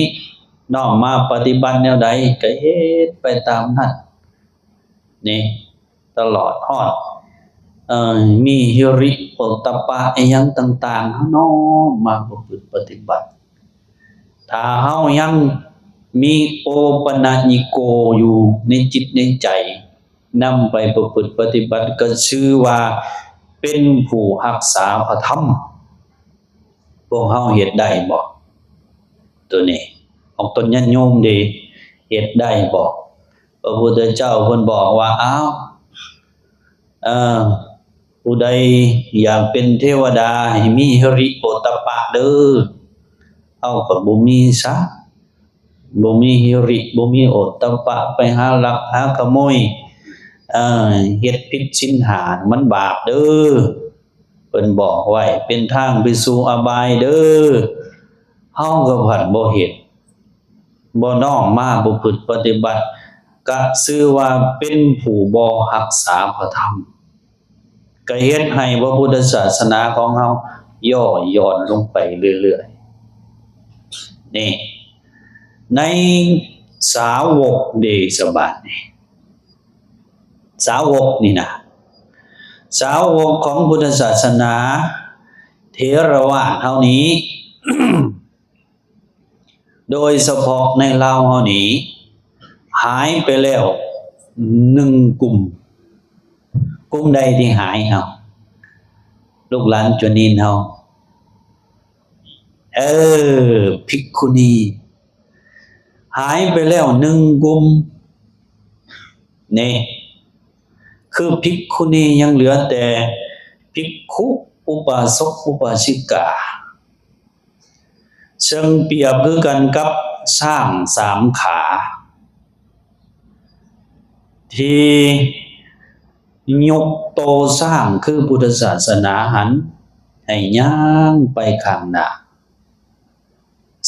ນ້ອມມາປະຕິບັດແນວໃດ ກໍເຮັດໄປຕາມນັ້ນ ນີ້ ຕະຫຼອດຮອດ ເອີ ມີຫິລິໂອດຕະປະອີ່ຫຍັງຕ່າງໆ ເຮົານ້ອມມາປະພຶດປະຕິບັດ. ຖ້າເຮົາຍັງມີໂອປະນະຍິໂກຢູ່ໃນຈິດໃນໃຈ ນຳໄປປະພຶດປະຕິບັດ ກໍຊື່ວ່າເປັນຜູ້ຮັກສາພະທຳ. ພວກເຮົາເຮັດໄດ້ບໍ່? ໂຕນີ້ ອອກຕົນຍາດໂຍມເດ ເຮັດໄດ້ບໍ່? ພະພຸດທະເຈົ້າເພິ່ນບອກວ່າ ອ້າວ ເອີ ຜູ້ໃດຢາກເປັນເທວະດາໃຫ້ມີຫິລິໂອດຕະປະເດີ. ເຮົາກໍບໍ່ມີຊະ ບໍ່ມີຫິລິ ບໍ່ມີໂອດຕະປະ ໄປຫາລັກຫາຂະໂມຍ ເອີ ເຮັດຜິດສິນຫ້າ ມັນບາບເດີ ເພິ່ນບອກໄວ້ ເປັນທາງໄປສູ່ອະບາຍເດີ. ເຮົາກໍພັດບໍ່ເຮັດ ບໍ່ນ້ອມມາປະພຶດປະຕິບັດ ກະຊື່ວ່າເປັນຜູ້ບໍ່ຮັກສາພະທຳ. ກະເຮັດໃຫ້ພະພຸດທະສາສະໜາຂອງເຮົາຍໍ້ຢ່ອນລົງໄປເລື້ອຍໆ. ນີ້ ໃນສາວົກເດ ສະບາດນີ້ ສາວົກນີ້ນະ ສາວົກຂອງພຸດທະສາສະໜາເຖລະວາດເຮົານີ້ ໂດຍສະເພາະໃນລາວເຮົານີ້ ຫາຍໄປແລ້ວໜຶ່ງກຸ່ມ. ກຸ່ມໃດທີ່ຫາຍ? ເອົາ ລູກຫຼານຈວນນີນເຮົາ ເອີ ພິກຂຸນີ ຫາຍໄປແລ້ວໜຶ່ງກຸ່ມ. ນີ້ ຄືພິກຂຸນີ ຍັງເຫຼືອແຕ່ພິກຂຸ ອຸປາສົກ ອຸປາສິກາ. ເຊິ່ງປຽບຄືກັນກັບຊ້າງສາມຂາ ທີ່ຍົກໂຕຊ້າງຄືພຸດທະສາສະໜາຫັ້ນ ໃຫ້ຍ່າງໄປຂ້າງໜ້າ.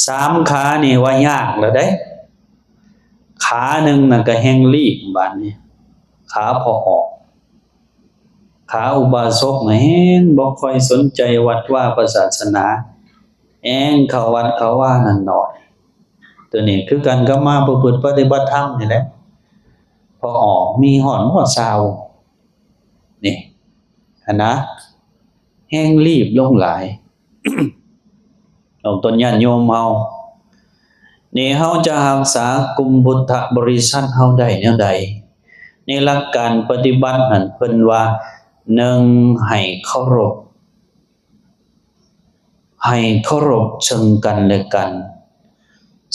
ສາມຂານີ້ວ່າຍາກແລ້ວເດ້. ຂາໜຶ່ງນັ້ນກໍແຮ່ງລີບບາດນີ້ ຂາພໍ່ອອກ ຂາອຸບາສົກນະແຮ່ງບໍ່ຄ່ອຍສົນໃຈວັດວາພະສາສະໜາ ແຮ່ງເຂົ້າວັດເຂົ້າວານັ້ນໜ້ອຍ. ຕົວນີ້ຄືກັນກັບມາປະພຶດປະຕິບັດທຳນີ້ແຫຼະ. ພໍ່ອອກມີຮອດບໍ່ຊາວ ນີ້ຫັ້ນນະ ແຮ່ງລີບລົງຫຼາຍ. ອອກຕົນຍາດໂຍມເຮົານີ້ ເຮົາຈະຮັກສາກຸ່ມພຸດທະບໍລິສັດເຮົາໄດ້ແນວໃດ? ໃນຫຼັກການປະຕິບັດນັ້ນ ເພິ່ນວ່າ ໜຶ່ງ ໃຫ້ເຄົາລົບ ໃຫ້ເຄົາລົບເຊິ່ງກັນແລະກັນ.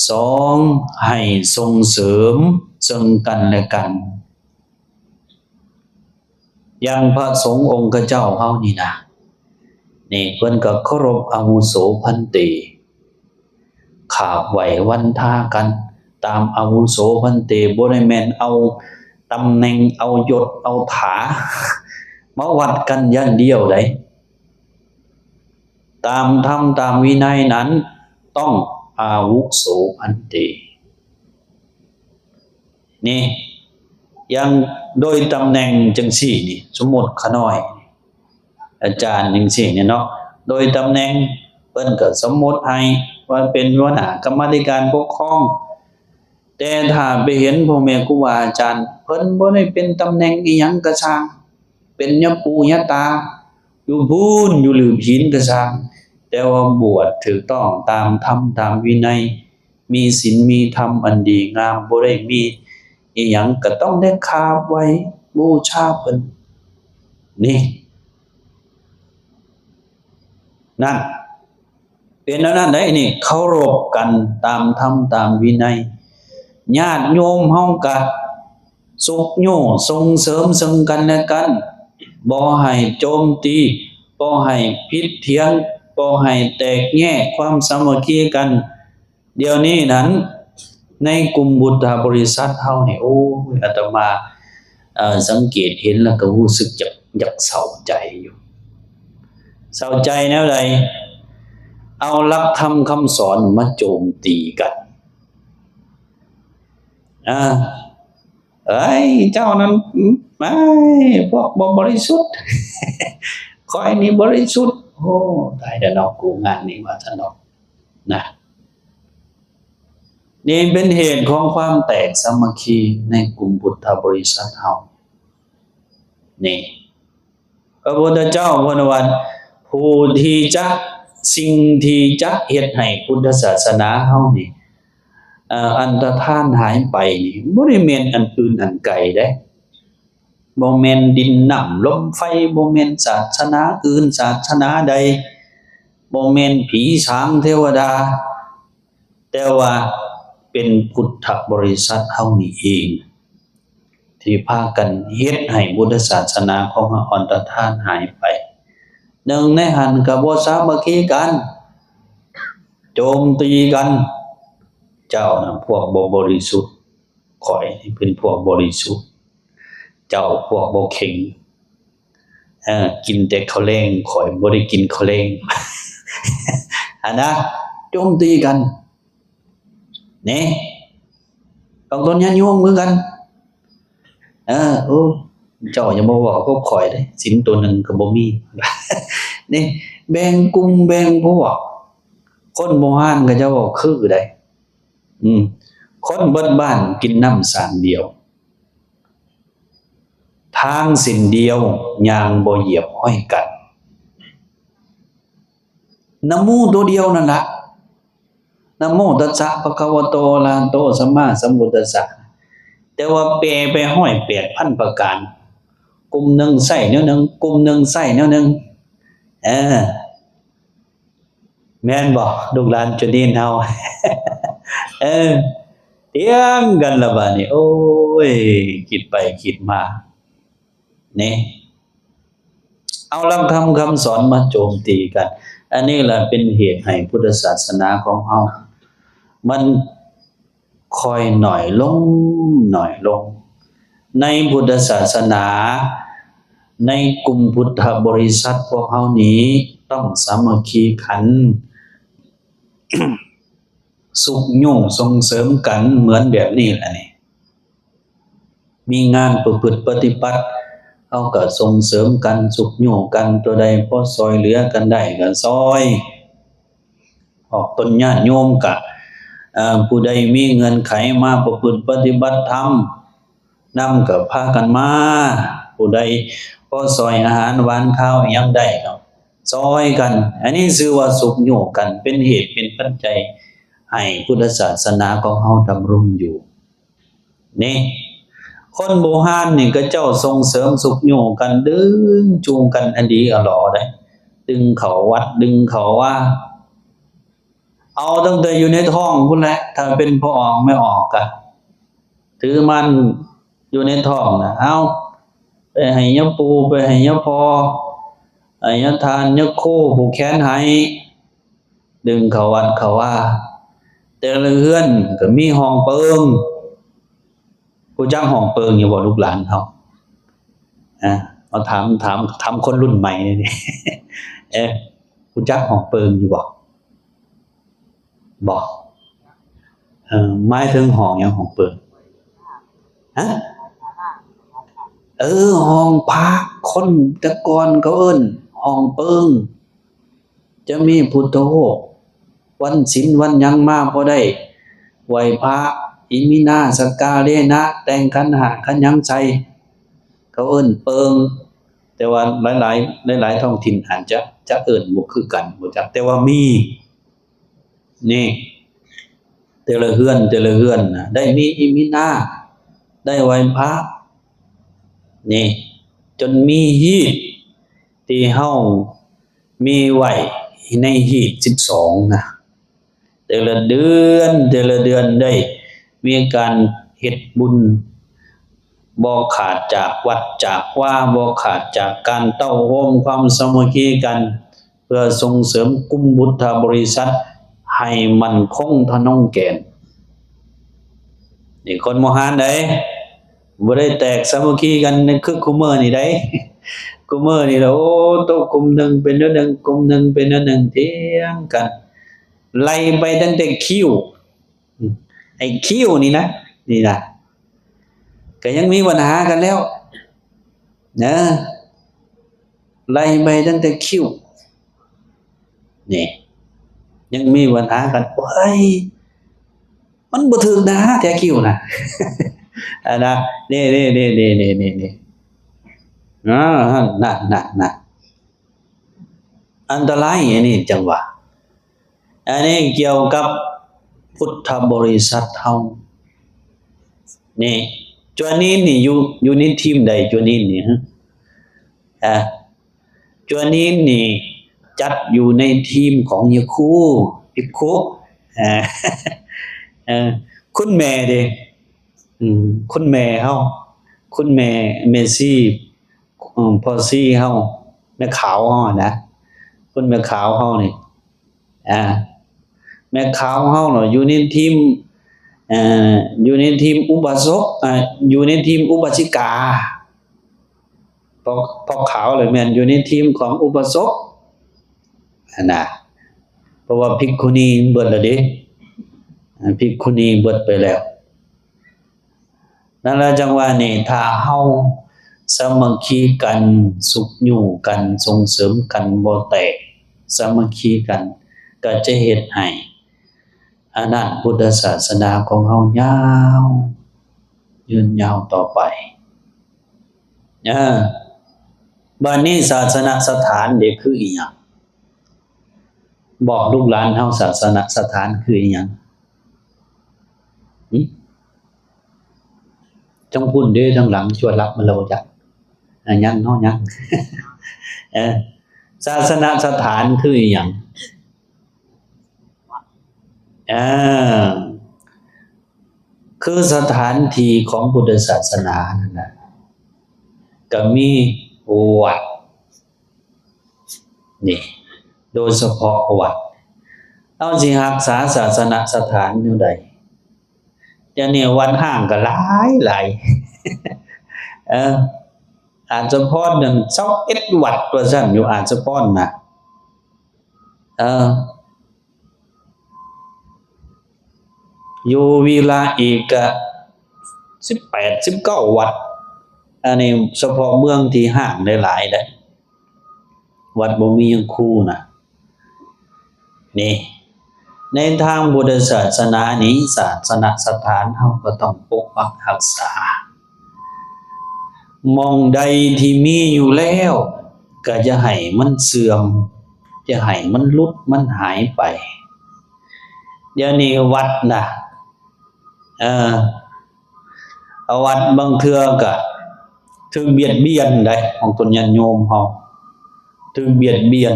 ສອງ ໃຫ້ສົ່ງເສີມເຊິ່ງກັນແລະກັນ. ຢ່າງພະສົງອົງຄະເຈົ້າເຮົານີ້ນະ ນີ້ເພິ່ນກໍເຄົາລົບອາວຸໂສພັນເຕ ຂາບໄຫວ້ວັນທາກັນຕາມອາວຸໂສພັນເຕ ບໍ່ໄດ້ແມ່ນເອົາຕຳແໜ່ງ ເອົາຍົດ ເອົາຖາມາວັດກັນຢ່າງດຽວໃດ. ຕາມທຳຕາມວິໄນນັ້ນ ຕ້ອງອາວຸໂສພັນເຕ ນີ້ ຢ່າງໂດຍຕຳແໜ່ງຈັ່ງຊີ້ນີ້ ສົມມຸດຂ້ານ້ອຍ ອາຈານຈັ່ງຊີ້ນີ້ເນາະ ໂດຍຕຳແໜ່ງ ເພິ່ນກໍສົມມຸດໃຫ້ວ່າເປັນຫົວໜ້າກຳມາທິການປົກຄອງ. ແຕ່ຖ້າໄປເຫັນພໍ່ແມ່ຄູບາອາຈານ ເພິ່ນບໍ່ໄດ້ເປັນຕຳແໜ່ງອີ່ຫຍັງກໍຊ່າງ ເປັນຍາປູ່ຍາຕາຢູ່ພຸ້ນ ຢູ່ຫຼືຜີນກໍຊ່າງ ແຕ່ວ່າບວດຖືກຕ້ອງຕາມທຳຕາມວິໄນ ມີສິນມີທຳອັນດີງາມ ບໍ່ໄດ້ມີອີ່ຫຍັງ ກໍຕ້ອງໄດ້ຂາບໄຫວ້ບູຊາເພິ່ນ ນີ້ ນັ້ນ ເປັນແນວນັ້ນໃດ໋ນີ້ ເຄົາລົບກັນຕາມທຳຕາມວິໄນ. ຍາດໂຍມເຮົາກະຊຸກຍູ້ສົ່ງເສີມເຊິ່ງກັນແລະກັນ ບໍ່ໃຫ້ໂຈມຕີ ບໍ່ໃຫ້ຜິດຖຽງ ບໍ່ໃຫ້ແຕກແຍກຄວາມສາມັກຄີກັນ. ດຽວນີ້ນັ້ນ ໃນກຸ່ມພຸດທະບໍລິສັດເຮົານີ້ ໂອ້ຍ ອາດຕະມາ ເອີ ສັງເກດເຫັນແລ້ວກໍຮູ້ສຶກຢາກ ຢາກເສົ້າໃຈຢູ່. ເສົ້າໃຈແນວໃດ? ເອົາຫຼັກທຳຄຳສອນມາໂຈມຕີກັນ. ອາ ເອີຍ ເຈົ້ານັ້ນ ອາ ພວກບໍ່ບໍລິສຸດ ຂ້ອຍນີ້ບໍລິສຸດ. ໂອ້ ຕາຍແລ້ວເນາະ ກູງານນີ້ວ່າຊັ້ນເນາະ ນະ. ນີ້ເປັນເຫດຂອງຄວາມແຕກສາມັກຄີໃນກຸ່ມພຸດທະບໍລິສັດເຮົານີ້. ພະພຸດທະເຈົ້າເພິ່ນວ່າ ຜູ້ທີ່ຈະ ສິ່ງທີ່ຈະເຮັດໃຫ້ພຸດທະສາສະໜາເຮົານີ້ ເອີ ອັນຕະທານຫາຍໄປນີ້ ບໍ່ໄດ້ແມ່ນອັນອື່ນອັນໄກເດ້. ບໍ່ແມ່ນດິນນ້ຳລົມໄຟ ບໍ່ແມ່ນສາສະໜາອື່ນສາສະໜາໃດ ບໍ່ແມ່ນຜີສາງເທວະດາ ແຕ່ວ່າເປັນພຸດທະບໍລິສັດເຮົານີ້ເອງ ທີ່ພາກັນເຮັດໃຫ້ພຸດທະສາສະໜາຂອງເຮົາອັນຕະທານຫາຍໄປ. ໜຶ່ງໃນຫັ້ນກໍບໍ່ສາມັກຄີກັນ ໂຈມຕີກັນ. ເຈົ້ານະພວກບໍ່ບໍລິສຸດ ຂ້ອຍເປັນພວກບໍລິສຸດ ເຈົ້າພວກບໍ່ເຄັ່ງ ເອີ ກິນແຕ່ເຂົ້າແລງ ຂ້ອຍບໍ່ໄດ້ກິນເຂົ້າແລງ ຫັ້ນນະ ໂຈມຕີກັນ ນີ້ ຕ້ອງຕົ້ນຍາດໂຍມຄືກັນ. ເອີ ໂອ້ ເຈົ້າຢ່າມາເວົ້າກັບຂ້ອຍເດ້ ສິນໂຕໜຶ່ງກໍບໍ່ມີ ນີ້ ແບ່ງກຸ່ມແບ່ງພວກ ຄົນບູຮານເຂົາເຈົ້າເວົ້າຄືໃດ. ອືມ ຄົນເບິດບ້ານກິນນ້ຳສາງດຽວ ທາງເສັ້ນດຽວ ຍ່າງບໍ່ຢຽບຫ້ອຍກັນ. ນະໂມໂຕດຽວນັ້ນລະ ນະໂມຕັດສະ ພະຄະວະໂຕ ອະລະຫະໂຕ ສຳມາສຳພຸດທັດສະ ແຕ່ວ່າແປໄປຮ້ອຍແປດພັນປະການ ກຸ່ມໜຶ່ງໃຊ້ແນວໜຶ່ງ ກຸ່ມໜຶ່ງໃຊ້ແນວໜຶ່ງ ເອີ ແມ່ນບໍ່ ລູກຫຼານຈຸລີນເຮົາ? ເອີ ຖຽງກັນລະບາດນີ້ ໂອ້ຍ ຄິດໄປຄິດມາ ນີ້ ເອົາຫຼັກທຳຄຳສອນມາໂຈມຕີກັນ. ອັນນີ້ລະເປັນເຫດໃຫ້ພຸດທະສາສະໜາຂອງເຮົາ ມັນຄ່ອຍໜ້ອຍລົງ, ໜ້ອຍລົງ. ໃນພຸດທະສາສະໜາ, ໃນກຸ່ມພຸດທະບໍລິສັດພວກເຮົານີ້ ຕ້ອງສາມັກຄີກັນ, ຊຸກຍູ້ສົ່ງເສີມກັນເໝືອນແບບນີ້ລະນີ້. ມີງານປະພຶດປະຕິບັດ ເຮົາກໍສົ່ງເສີມກັນ, ຊຸກຍູ້ກັນ, ຕົວໃດພໍຊ່ອຍເຫຼືອກັນໄດ້ກໍຊ່ອຍ. ອອກຕົນຍາດໂຍມກະ ເອີ ຜູ້ໃດມີເງື່ອນໄຂມາປະພຶດປະຕິບັດທຳນຳກໍພາກັນມາ, ຜູ້ໃດພໍຊ່ອຍອາຫານຫວານຄາວອີ່ຫຍັງໄດ້ກໍຊ່ອຍກັນ. ອັນນີ້ຊື່ວ່າຊຸກຍູ້ກັນ ເປັນເຫດເປັນປັດໄຈໃຫ້ພຸດທະສາສະໜາຂອງເຮົາດຳລົງຢູ່. ນີ້ ຄົນບູຮານນີ້ ເຂົາເຈົ້າສົ່ງເສີມຊຸກຍູ້ກັນ, ດຶງຈູງກັນອັນດີອະຫຼໍເດ້, ດຶງເຂົ້າວັດ, ດຶງເຂົ້າວາ, ເອົາຕັ້ງແຕ່ຢູ່ໃນທ້ອງພຸ້ນແຫຼະ. ຖ້າເປັນພໍ່ອອກແມ່ອອກກະຖືໝັ້ນຢູ່ໃນທ້ອງນະ, ເອົາ ໄປໃຫ້ຍາປູ່, ໄປໃຫ້ຍາພໍ່, ໃຫ້ຍາທ່ານ, ຍາຄູຜູກແຂນໃຫ້. ດຶງເຂົ້າວັດເຂົ້າວາ, ແຕ່ລະເຮືອນກໍມີຫ້ອງເປິງ. ຮູ້ຈັກຫ້ອງເປິງຢູ່ບໍ່ ລູກຫຼານເຮົາ? ອາ ເອົາຖາມ, ຖາມ, ຖາມຄົນລຸ້ນໃໝ່ນີ້. ເອີ ຮູ້ຈັກຫ້ອງເປິງຢູ່ບໍ່? ບໍ່. ເອີ ໝາຍເຖິງຫ້ອງຫຍັງ ຫ້ອງເປິງ? ຮະ? ເອີ ຫ້ອງພະ, ຄົນແຕ່ກ່ອນເຂົາເອີ້ນຫ້ອງເປິງ. ຈະມີພຸດທະຮູບ, ວັນສິນວັນຫຍັງມາບໍ່ໄດ້ໄຫວ້ພະ, ອິມິນາສັກກາເລນະ, ແຕ່ງຂັນຫ້າຂັນຫຍັງໃສ່, ເຂົາເອີ້ນເປິງ. ແຕ່ວ່າຫຼາຍໆ, ຫຼາຍໆທ້ອງຖິ່ນອາດຈະ, ຈະເອີ້ນບໍ່ຄືກັນ, ບໍ່ຈັກ, ແຕ່ວ່າມີ. ນີ້ ແຕ່ລະເຮືອນ, ແຕ່ລະເຮືອນນະ ໄດ້ມີອິມິນາ, ໄດ້ໄຫວ້ພະ. ນີ້ ຈົນມີຮີດທີ່ເຮົາມີໄວ້ໃນຮີດສິບສອງນະ, ແຕ່ລະເດືອນ, ແຕ່ລະເດືອນໄດ້ມີການເຮັດບຸນ ບໍ່ຂາດຈາກວັດຈາກວາ, ບໍ່ຂາດຈາກການເຕົ້າໂຮມຄວາມສາມັກຄີກັນ ເພື່ອສົ່ງເສີມກຸ່ມພຸດທະບໍລິສັດໃຫ້ໝັ້ນຄົງທະນົງແກ່ນ. ນີ້ຄົນໂມຮານໃດ໋ ບໍ່ໄດ້ແຕກສາມັກຄີກັນຄືຄຸມື້ນີ້ໃດ໋. ຄຸມື້ນີ້ລະ ໂອ້ ໂຕ ກຸ່ມໜຶ່ງເປັນແນວໜຶ່ງ, ກຸ່ມໜຶ່ງເປັນແນວໜຶ່ງ, ຖຽງກັນ ໄລ່ໄປຕັ້ງແຕ່ຄິວ. ໄອ້ຄິວນີ້ນະ, ນີ້ນະ ກໍຍັງມີບັນຫາກັນແລ້ວນະ, ໄລ່ໄປຕັ້ງແຕ່ຄິວນີ້ ຍັງມີບັນຫາກັນ. ໂອ້ຍ ມັນບໍ່ຖືກໜ້າແທ້ຄິວນະ ອັນນະ ນີ້ໆໆໆ ນັ້ນໆໆ. ອັນຕະລາຍອັນນີ້ຈັ່ງວ່າ ອັນນີ້ກ່ຽວກັບພຸດທະບໍລິສັດເຮົານີ້. ຈົວນີນນີ້ຢູ່, ຢູ່ໃນທີມໃດ ຈົວນີນນີ້? ຮະ ອາ ຈົວນີນນີ້ຈັດຢູ່ໃນທີມຂອງຍາຄູ ພິກຂຸ ອາ ເອີ ຄຸນແມ່ເດ້ ອືມ ຄຸນແມ່ເຮົາ ຄຸນແມ່ ແມ່ຊີ ອືມ ພໍ່ຊີເຮົາ ແມ່ຂາວເຮົານະ ຄຸນແມ່ຂາວເຮົານີ້ ອາ ແມ່ຂາວເຮົາເນາະ ຢູ່ໃນທີມ ເອີ ຢູ່ໃນທີມອຸບາສົກ ເອີ ຢູ່ໃນທີມອຸບາສິກາ ພໍ່ ພໍ່ຂາວລະແມ່ນຢູ່ໃນທີມຂອງອຸບາສົກຫັ້ນນະ ເພາະວ່າພິກຂຸນີເບິດແລ້ວເດ້ ອາ ພິກຂຸນີເບິດໄປແລ້ວ. ນັ້ນລະ ຈັ່ງວ່ານີ້ ຖ້າເຮົາສາມັກຄີກັນ, ຊຸກຍູ້ກັນ, ສົ່ງເສີມກັນ, ບໍ່ແຕກ, ສາມັກຄີກັນ ກໍຈະເຮັດໃຫ້ອະນາດພຸດທະສາສະໜາຂອງເຮົາຍາວ, ຍືນຍາວຕໍ່ໄປ. ເອີ ບາດນີ້ສາສະນະສະຖານເດ ຄືອີ່ຫຍັງ? ບອກລູກຫຼານເຮົາ ສາສະນະສະຖານຄືອີ່ຫຍັງ? ຫຶ? ຈັ່ງພຸ້ນເດ້ ທາງຫຼັງຊວນລັບມາແລ້ວບໍ່ຈັກ. ອາ ຍັງເນາະ ຍັງ. ເອີ ສາສະນະສະຖານຄືອີ່ຫຍັງ? ເອີ ຄືສະຖານທີ່ຂອງພຸດທະສາສະໜານັ້ນນະ ກໍມີວັດ ນີ້ ໂດຍສະເພາະວັດ. ເຮົາຊິຮັກສາສາສະນະສະຖານແນວໃດ? ດຽວນີ້ວັດຮ້າງກໍຫຼາຍໆ ເອີ ອາດສະພອນນັ້ນຊາວເອັດວັດວ່າຊັ້ນ ຢູ່ອາດສະພອນນະ ເອີ ຢູ່ວິລະອີກກະສິບແປດ ສິບເກົ້າວັດ. ອັນນີ້ສະເພາະເມືອງທີ່ຮ້າງຫຼາຍໆເດ້ ວັດບໍ່ມີຫຍັງຄູນະ. ນີ້ ໃນທາງພຸດທະສາສະໜານີ້ ສາສະນະສະຖານເຮົາກໍຕ້ອງປົກປັກຮັກສາ. ໝ່ອງໃດທີ່ມີຢູ່ແລ້ວ ກໍຢ່າໃຫ້ມັນເສື່ອມ, ຢ່າໃຫ້ມັນຫຼຸດ, ມັນຫາຍໄປ. ດຽວນີ້ວັດນະ ເອີ ເອົາວັດບາງເທື່ອກະຖືກບຽດບຽນໄດ໋ ຂອງຕົນຍາດໂຍມເຮົາ ຖືກບຽດບຽນ.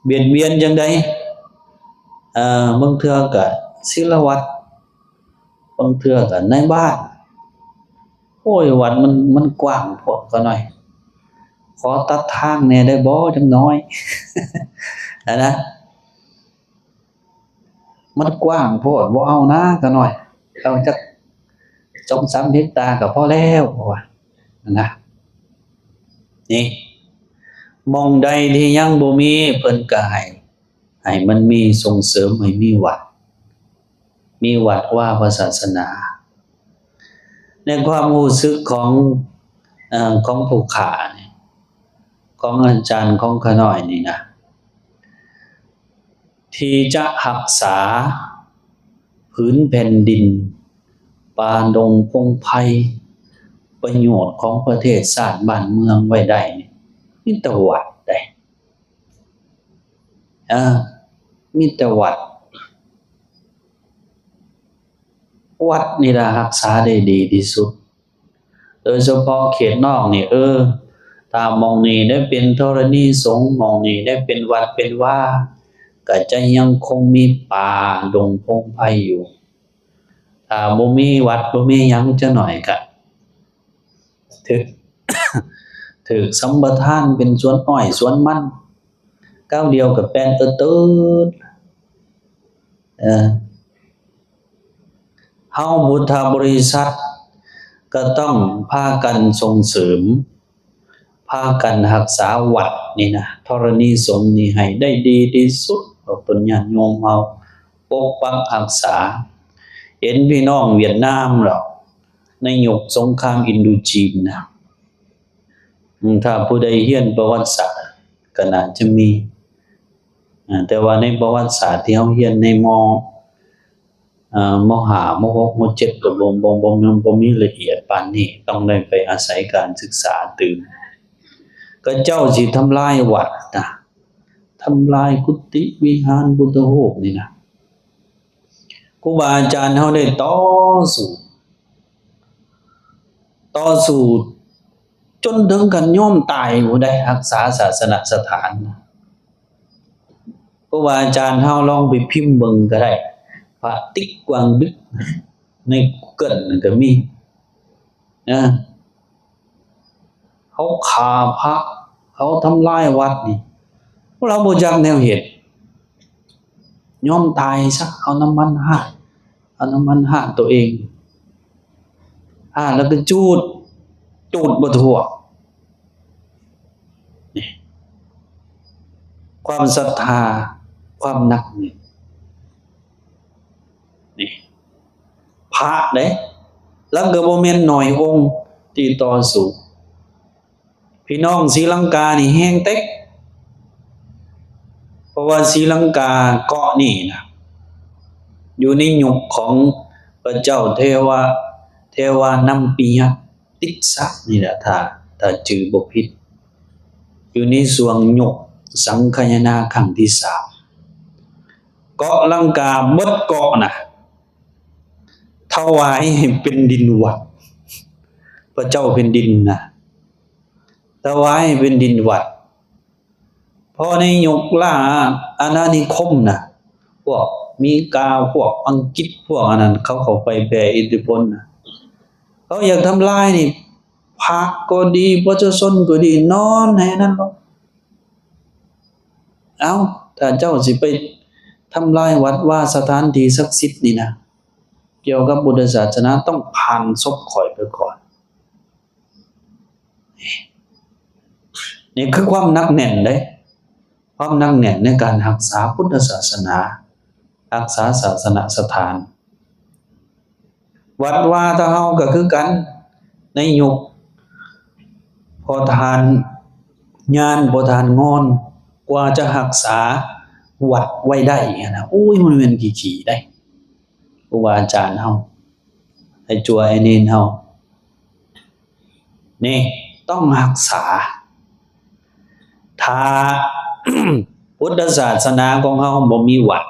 ບຽດບຽນຈັ່ງໃດ? ເອີ ບາງເທື່ອກະສິລະວັດ, ບາງເທື່ອກະນາຍບ້ານ. ໂອ້ຍ ວັດມັນ ມັນກວ້າງໂພດ ຂ້ານ້ອຍ ຂໍຕັດທາງແດ່ໄດ້ບໍ່ ຈັກໜ້ອຍ ຫັ້ນນະ. ມັນກວ້າງໂພດ ບໍ່ເອົານາ ຂ້ານ້ອຍ ເອົາຈັກສອງສາມເຮັກຕາກໍພໍແລ້ວ ເຂົາວ່າຫັ້ນນະ. ນີ້ ໝ່ອງໃດທີ່ຍັງບໍ່ມີເພິ່ນກໍໃຫ້ ໃຫ້ມັນມີ ສົ່ງເສີມໃຫ້ມີວັດ ມີວັດວາພະສາສະໜາ. ໃນຄວາມຮູ້ສຶກຂອງ ເອີ ຂອງຜູ້ຂ້ານີ້ ຂອງອາຈານຂອງຂ້ານ້ອຍນີ້ນະ ທີ່ຈະຮັກສາຜືນແຜ່ນດິນ ປ່າດົງພົງໄພ ປະໂຫຍດຂອງປະເທດຊາດບ້ານເມືອງໄວ້ໄດ້ນີ້ ມີແຕ່ວັດເດ້ ເອີ ມີແຕ່ວັດ. ວັດນີ້ລະຮັກສາໄດ້ດີທີ່ສຸດ. ໂດຍສະເພາະເຂດນອກນີ້ ເອີ ຖ້າໝ່ອງນີ້ໄດ້ເປັນທໍລະນີສົງ, ໝ່ອງນີ້ໄດ້ເປັນວັດເປັນວາ, ກໍຈະຍັງຄົງມີປ່າດົງພົງໄພຢູ່. ຖ້າບໍ່ມີວັດ ບໍ່ມີຫຍັງ ຈັກໜ້ອຍກະຖືກ ຖືກສຳປະທານເປັນສວນອ້ອຍສວນມັນ. ກ້າວດຽວກໍແປນເອີເຕີດ. ເອີ ເຮົາພຸດທະບໍລິສັດກໍຕ້ອງພາກັນສົ່ງເສີມ, ພາກັນຮັກສາວັດນີ້ນະ, ທໍລະນີສົງນີ້ໃຫ້ໄດ້ດີທີ່ສຸດ. ພວກຕົນຍາດໂຍມເຮົາປົກປັກຮັກສາ. ເຫັນພີ່ນ້ອງຫວຽດນາມແລ້ວ ໃນຍຸກສົງຄາມອິນໂດຈີນນະ, ອືມ ຖ້າຜູ້ໃດຮຽນປະຫວັດສາດກໍໜ້າຈະມີ, ອາ ແຕ່ວ່າໃນປະຫວັດສາດທີ່ເຮົາຮຽນໃນ ມ ເອີ ມໍຫ້າ ມໍຫົກ ມໍເຈັດ ກໍບໍ່ ບໍ່ ບໍ່ ບໍ່ມີລະອຽດປານນີ້, ຕ້ອງໄດ້ໄປອາໄສການສຶກສາຕື່ມ. ເຂົາເຈົ້າຊິທຳລາຍວັດນະ, ທຳລາຍກຸຕິວິຫານ ພຸດທະຮູບນີ້ນະ. ຄູບາອາຈານເຮົາໄດ້ຕໍ່ສູ້ ຕໍ່ສູ້ຈົນເຖິງຂັ້ນຍອມຕາຍພຸ້ນໃດ໋ ຮັກສາສາສະນະສະຖານ. ຄູບາອາຈານເຮົາລອງໄປພິມເບິ່ງກໍໄດ້ ພະຕິກກວາງດຶກ ໃນກູເກີນນັ້ນກໍມີນະ. ເຂົາຂ້າພະ ເຂົາທຳລາຍວັດນີ້ ພວກເຮົາບໍ່ຈັກແນວເຮັດ ຍອມຕາຍຊະ ເອົານ້ຳມັນຮາດ ເອົານ້ຳມັນຮາດໂຕເອງ ຮາດແລ້ວກໍຈູດ ຈູດບໍ່ທົ່ວ. ນີ້ ຄວາມສັດທາ ຄວາມໜັກແໜ້ນ ນີ້ ພະເດ້ ແລ້ວກໍບໍ່ແມ່ນໜ້ອຍອົງທີ່ຕໍ່ສູ້. ພີ່ນ້ອງສີລັງການີ້ແຮງເຕັກ ເພາະວ່າສີລັງກາເກາະນີ້ນະ ຢູ່ໃນຍຸກຂອງພະເຈົ້າເທວະ ເທວານຳປິຍະ ຕິດສະນີ້ແຫຼະ ຖ້າ ຖ້າຈື່ບໍ່ຜິດ ຢູ່ໃນຊ່ວງຍຸກສັງຄະຍານາຄັ້ງທີສາມ ເກາະລັງກາເບິດເກາະນະ ຖວາຍໃຫ້ເປັນດິນວັດ ພະເຈົ້າແຜ່ນດິນນະ ຖວາຍໃຫ້ເປັນດິນວັດ. ເພາະໃນຍຸກລ່າອານານິຄົມນະ ພວກເມກາ ພວກອັງກິດ ພວກອັນນັ້ນ ເຂົາເຂົ້າໄປແຜ່ອິດທິພົນນະ ເຂົາຢາກທຳລາຍນີ້ ພະກໍດີ ປະຊາຊົນກໍດີ ນອນໃຫ້ນັ້ນໂລດ. ເອົ້າ ຖ້າເຈົ້າຊິໄປທຳລາຍວັດວາສະຖານທີ່ສັກສິດນີ້ນະ ກ່ຽວກັບພຸດທະສາສະໜາ ຕ້ອງຜ່ານສົບຂ້ອຍໄປກ່ອນ. ນີ້ຄືຄວາມໜັກແໜ້ນເດ້ ຄວາມໜັກແໜ້ນໃນການຮັກສາພຸດທະສາສະໜາ, ຮັກສາສາສະນະສະຖານ. ວັດວາຕາເຮົາກໍຄືກັນ, ໃນຍຸກພໍ່ທ່ານຍານ ພໍ່ທ່ານງອນ ກວ່າຈະຮັກສາວັດໄວ້ໄດ້ຫັ້ນນະ, ໂອ້ຍ ມັນແມ່ນຂີ້ໆໄດ໋ ຄູບາອາຈານເຮົາ, ໄອ້ຈົວໄອ້ເນນເຮົາ ນີ້ຕ້ອງຮັກສາ. ຖ້າ ພຸດທະສາສະໜາຂອງເຮົາບໍ່ມີວັດ,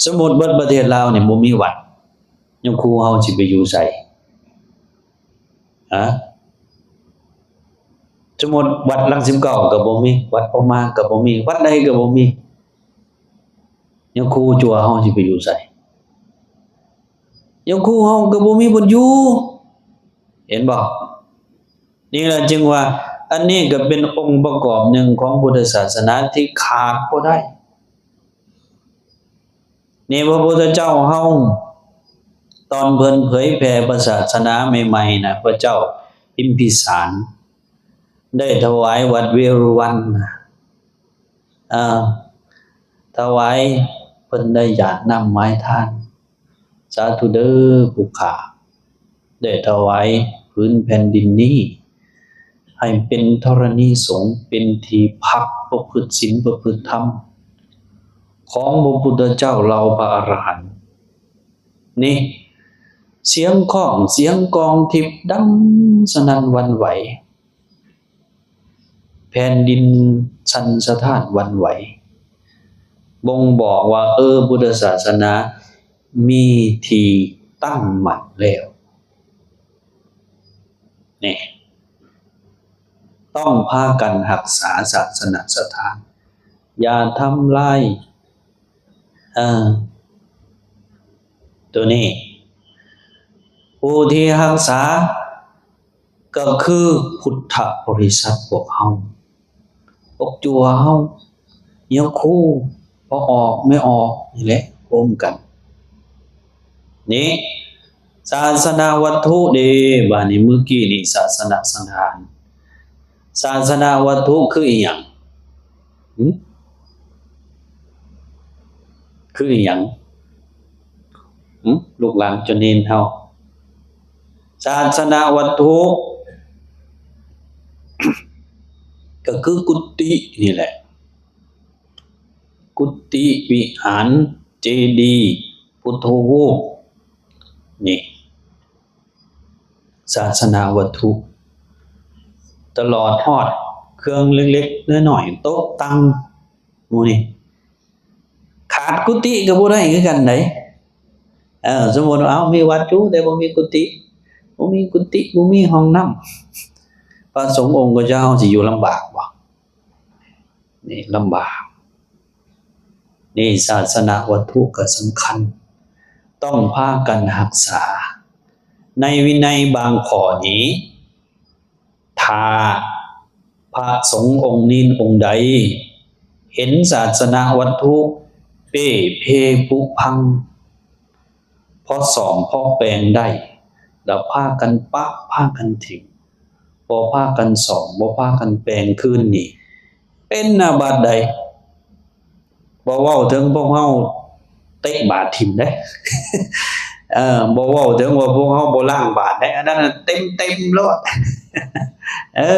ສົມມຸດເບິດປະເທດລາວນີ້ບໍ່ມີວັດ, ໂຍມຄູເຮົາຊິໄປຢູ່ໃສ? ຮະ? ສົມມຸດວັດຫຼັກສິບເກົ້າກໍບໍ່ມີ, ວັດພະມ້າກໍບໍ່ມີ, ວັດໃດກໍບໍ່ມີ, ໂຍມຄູຈົວເຮົາຊິໄປຢູ່ໃສ? ໂຍມຄູເຮົາກໍບໍ່ມີບ່ອນຢູ່, ເຫັນບໍ່? ນີ້ລະຈຶ່ງວ່າ ອັນນີ້ກໍເປັນອົງປະກອບໜຶ່ງຂອງພຸດທະສາສະໜາທີ່ຂາດບໍ່ໄດ້. ນີ້ພະພຸດທະເຈົ້າເຮົາ ຕອນເພິ່ນເຜີຍແຜ່ພະສາສະໜາໃໝ່ໆນະ, ພະເຈົ້າພິມພິສານໄດ້ຖວາຍວັດເວລຸວັນນະ, ເອີ ຖວາຍ, ເພິ່ນໄດ້ຢາດນ້ຳໝາຍທານ. ສາທຸເດີ ຜູ້ຂ້າໄດ້ຖວາຍຜືນແຜ່ນດິນນີ້ ໃຫ້ເປັນທໍລະນີສົງ, ເປັນທີ່ພັກປະພຶດສິນປະພຶດທຳຂອງພະພຸດທະເຈົ້າເຫຼົ່າພະອະລະຫັນ. ນີ້ ສຽງຄ້ອງ ສຽງກອງທິບດັງສະໜັ່ນຫວັ່ນໄຫວ. ແຜ່ນດິນສັ່ນສະທ້ານຫວັ່ນໄຫວ, ບົ່ງບອກວ່າ ເອີ ພຸດທະສາສະໜາມີທີ່ຕັ້ງໝັ້ນແລ້ວ. ນີ້ ຕ້ອງພາກັນຮັກສາສາສະນະສະຖານ, ຢ່າທຳລາຍ ເອີ ໂຕນີ້. ຜູ້ທີ່ຮັກສາ ກໍຄືພຸດທະບໍລິສັດພວກເຮົາ, ພວກຈົວເຮົາ, ຍາຄູ, ພໍ່ອອກ, ແມ່ອອກ ນີ້ແຫຼະ ໂຮມກັນ. ນີ້ ສາສະນະວັດຖຸເດ້, ບາດນີ້ມື້ກີ້ນີ້ສາສະນະສະຖານ. ສາສະນະວັດຖຸຄືອີ່ຫຍັງ? ຫຶ? ຄືອີ່ຫຍັງ? ຫຶ? ລູກຫຼານເຈົ້າເນນເຮົາ. ສາສະນະວັດຖຸ ກໍຄືກຸຕິນີ້ແຫຼະ, ກຸຕິ, ວິຫານ, ເຈດີ, ພຸດທະຮູບ, ນີ້ ສາສະນະວັດຖຸ ຕະຫຼອດຮອດເຄື່ອງເລັກໆນ້ອຍໆ ໂຕະຕັ່ງ ໝູ່ນີ້ ຂາດກຸຕິກໍບໍ່ໄດ້ຄືກັນໃດ. ເອີ ສົມມຸດວ່າ ເອົາ ມີວັດຢູ່ ແຕ່ບໍ່ມີກຸຕິ, ບໍ່ມີກຸຕິ ບໍ່ມີຫ້ອງນ້ຳ, ພະສົງອົງກໍຈະ ເຮົາຊິຢູ່ລຳບາກບໍ່? ນີ້ລຳບາກ. ນີ້ສາສະນະວັດຖຸກໍສຳຄັນ, ຕ້ອງພາກັນຮັກສາ. ໃນວິໄນບາງຂໍ້ນີ້ ຖ້າພະສົງອົງເນນອົງໃດເຫັນສາສະນະວັດຖຸເປ່ເພຜຸພັງ ພໍສ້ອມພໍແປງໄດ້ ແລ້ວພາກັນປະ ພາກັນຖິ້ມ, ບໍ່ພາກັນສ້ອມ ບໍ່ພາກັນແປງຄືນນີ້ ເປັນອາບັດໃດ. ບໍ່ເວົ້າເຖິງພວກເຮົາເຕະບາດຖິ້ມເດ້. ເອີ ບໍ່ເວົ້າເຖິງວ່າພວກເຮົາບໍ່ລ້າງບາດເດ້, ອັນນັ້ນເຕັມໆໂລດ. ເອີ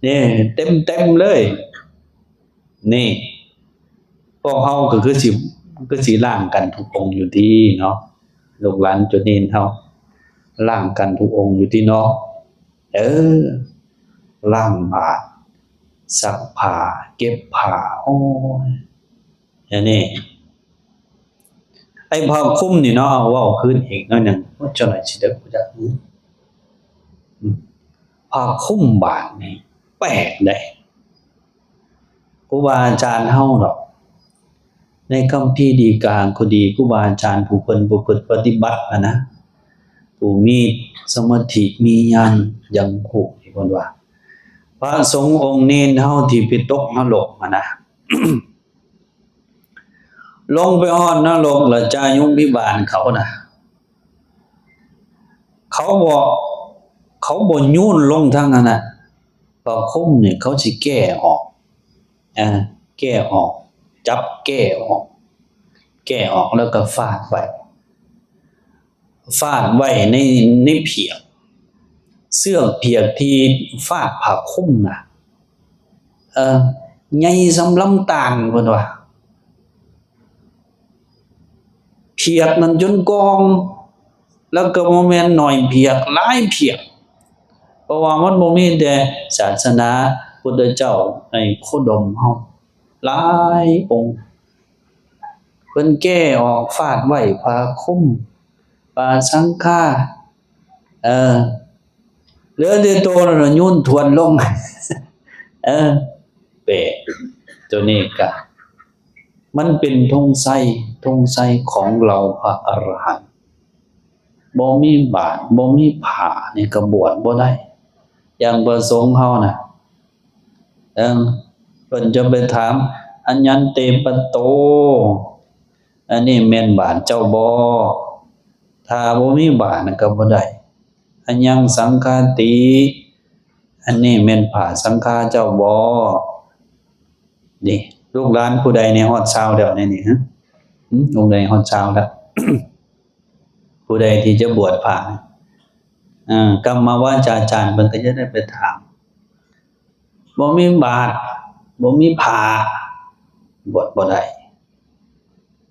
ນີ້ເຕັມໆເລີຍ. ນີ້ ພວກເຮົາກໍຄືຊິ ຄືຊິລ້າງກັນທຸກອົງຢູ່ຕິເນາະ, ລູກຫຼານເຈົ້າເນນເຮົາ ລ້າງກັນທຸກອົງຢູ່ຕິເນາະ. ເອີ ລ້າງບາດ ຊັກຜ້າ ເກັບຜ້າ ໂອ້ຍ ອັນນີ້ ໄອ້ຜ້າຄຸມນີ້ເນາະ ເວົ້າຄືນອີກໜ້ອຍໜຶ່ງ ໂອ້ຍ ເຈົ້າໜ້ອຍຊິໄດ້ຮູ້ຈັກ ອືມ ຜ້າຄຸມບາດນີ້ແປກເດ້. ຄູບາອາຈານເຮົາດອກ ໃນຄຳພີດີກາກໍດີ ຄູບາອາຈານຜູ້ເພິ່ນປະພຶດປະຕິບັດຫັ້ນນະ ຜູ້ມີສະມາທິ ມີຍານຢ່າງຮູ້ ທີ່ເພິ່ນວ່າ ພະສົງອົງເນນເຮົາທີ່ໄປຕົກນະລົກຫັ້ນນະ ລົງໄປຮອດນະລົກລະ ຈາຍຸງພິບານເຂົານະ ເຂົາບໍ່ ເຂົາບໍ່ໂຍນລົງທາງນັ້ນນະ ຜ້າຄຸມນີ້ເຂົາຊິແກ້ອອກ ເອີ ແກ້ອອກ ຈັບແກ້ອອກ ແກ້ອອກແລ້ວກໍຟາດໄວ້ ຟາດໄວ້ໃນ ໃນຜຽກ ເຊືອກຜຽກທີ່ຟາດຜ້າຄຸມນະ ເອີ ໃຫຍ່ສ່ຳລຳຕ່າງ ເພິ່ນວ່າ ຜຽກນັ້ນຈົນກອງ ແລ້ວກໍບໍ່ແມ່ນໜ້ອຍຜຽກ ຫຼາຍຜຽກ ເພາະວ່າມັນບໍ່ມີແຕ່ສາສະໜາພຸດທະເຈົ້າໃນໂຄດົມເຮົາ ຫຼາຍອົງ ເພິ່ນແກ້ອອກ ຟາດໄວ້ ຜ້າຄຸມ ປາສັງຄາ ເອີ ເຫຼືອແຕ່ໂຕນັ້ນນະ ໂຍນຖ້ວນລົງ ເອີ ແປະ ໂຕນີ້ກະ ມັນເປັນທຸງໄຊ ທຸງໄຊຂອງເຫຼົ່າພະອະລະຫັນ ບໍ່ມີບາດ ບໍ່ມີຜ້ານີ້ກໍບວດບໍ່ໄດ້ ຢ່າງພະສົງເຮົານະ ເອີ ເພິ່ນຈະໄປຖາມ ອະຍັນເຕປະໂຕ ອັນນີ້ແມ່ນບາດເຈົ້າບໍ່? ຖ້າບໍ່ມີບາດນັ້ນກໍບໍ່ໄດ້ ອະຍັງສັງຄາຕິ ອັນນີ້ແມ່ນຜ້າສັງຄາເຈົ້າບໍ່? ນີ້ ລູກຫຼານຜູ້ໃດແດ່ຮອດຊາວແລ້ວໃນນີ້ ຫຶ? ຫຶ? ຜູ້ໃດຮອດຊາວແລ້ວ? ຜູ້ໃດທີ່ຈະບວດພະ ເອີ ກຳມະວາຈາຈານເພິ່ນກໍຈະໄດ້ໄປຖາມ ບໍ່ມີບາດ ບໍ່ມີຜ້າ ບວດບໍ່ໄດ້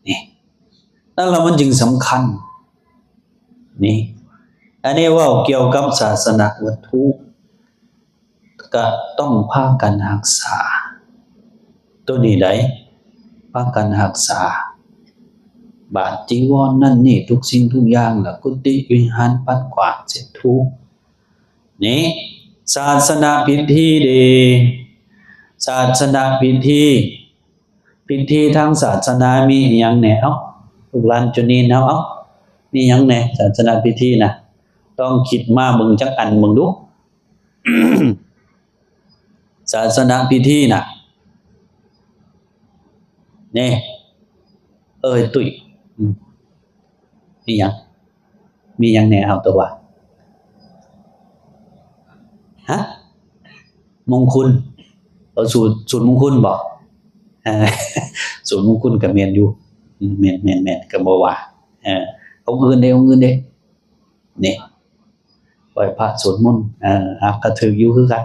ນີ້ ນັ້ນລະມັນຈຶ່ງສຳຄັນ ນີ້ ອັນນີ້ເວົ້າກ່ຽວກັບສາສະນະວັດຖຸ ກະຕ້ອງພາກັນຮັກສາ ໂຕນີ້ໃດ໋ ພາກັນຮັກສາ ບາດຈີວອນນັ້ນນີ້ ທຸກສິ່ງທຸກຢ່າງລະ ກຸຕິວິຫານ ປັດກວາດເຊັດຖູ ນີ້ ສາສະນະພິທີເດ ສາສະນະພິທີ ພິທີທາງສາສະໜາມີອີ່ຫຍັງແດ່? ເອົ້າ ລູກຫຼານຈຸນີນເຮົາ ເອົ້າ ມີຫຍັງແດ່ສາສະນະພິທີນະ? ລອງຄິດມາເບິ່ງຈັກອັນເບິ່ງດູ ສາສະນະພິທີນະ ນີ້ ເອີຍ ຕຸ້ຍ ອືມ ມີຫຍັງ? ມີຫຍັງແດ່ເອົາຕົວະ? ຮະ? ມົງຄຸນ ເອົາສູດ ສູດມົງຄຸນບໍ? ເອີ ສູດມົງຄຸນກໍແມ່ນຢູ່ ແມ່ນ ແມ່ນ ແມ່ນ ກໍບໍ່ວ່າ ເອີ ອົງອື່ນເດ້ ອົງອື່ນເດ້ ນີ້ ໄຫວ້ພະສວດມົນ ເອີ ອາ ກໍຖືກຢູ່ຄືກັນ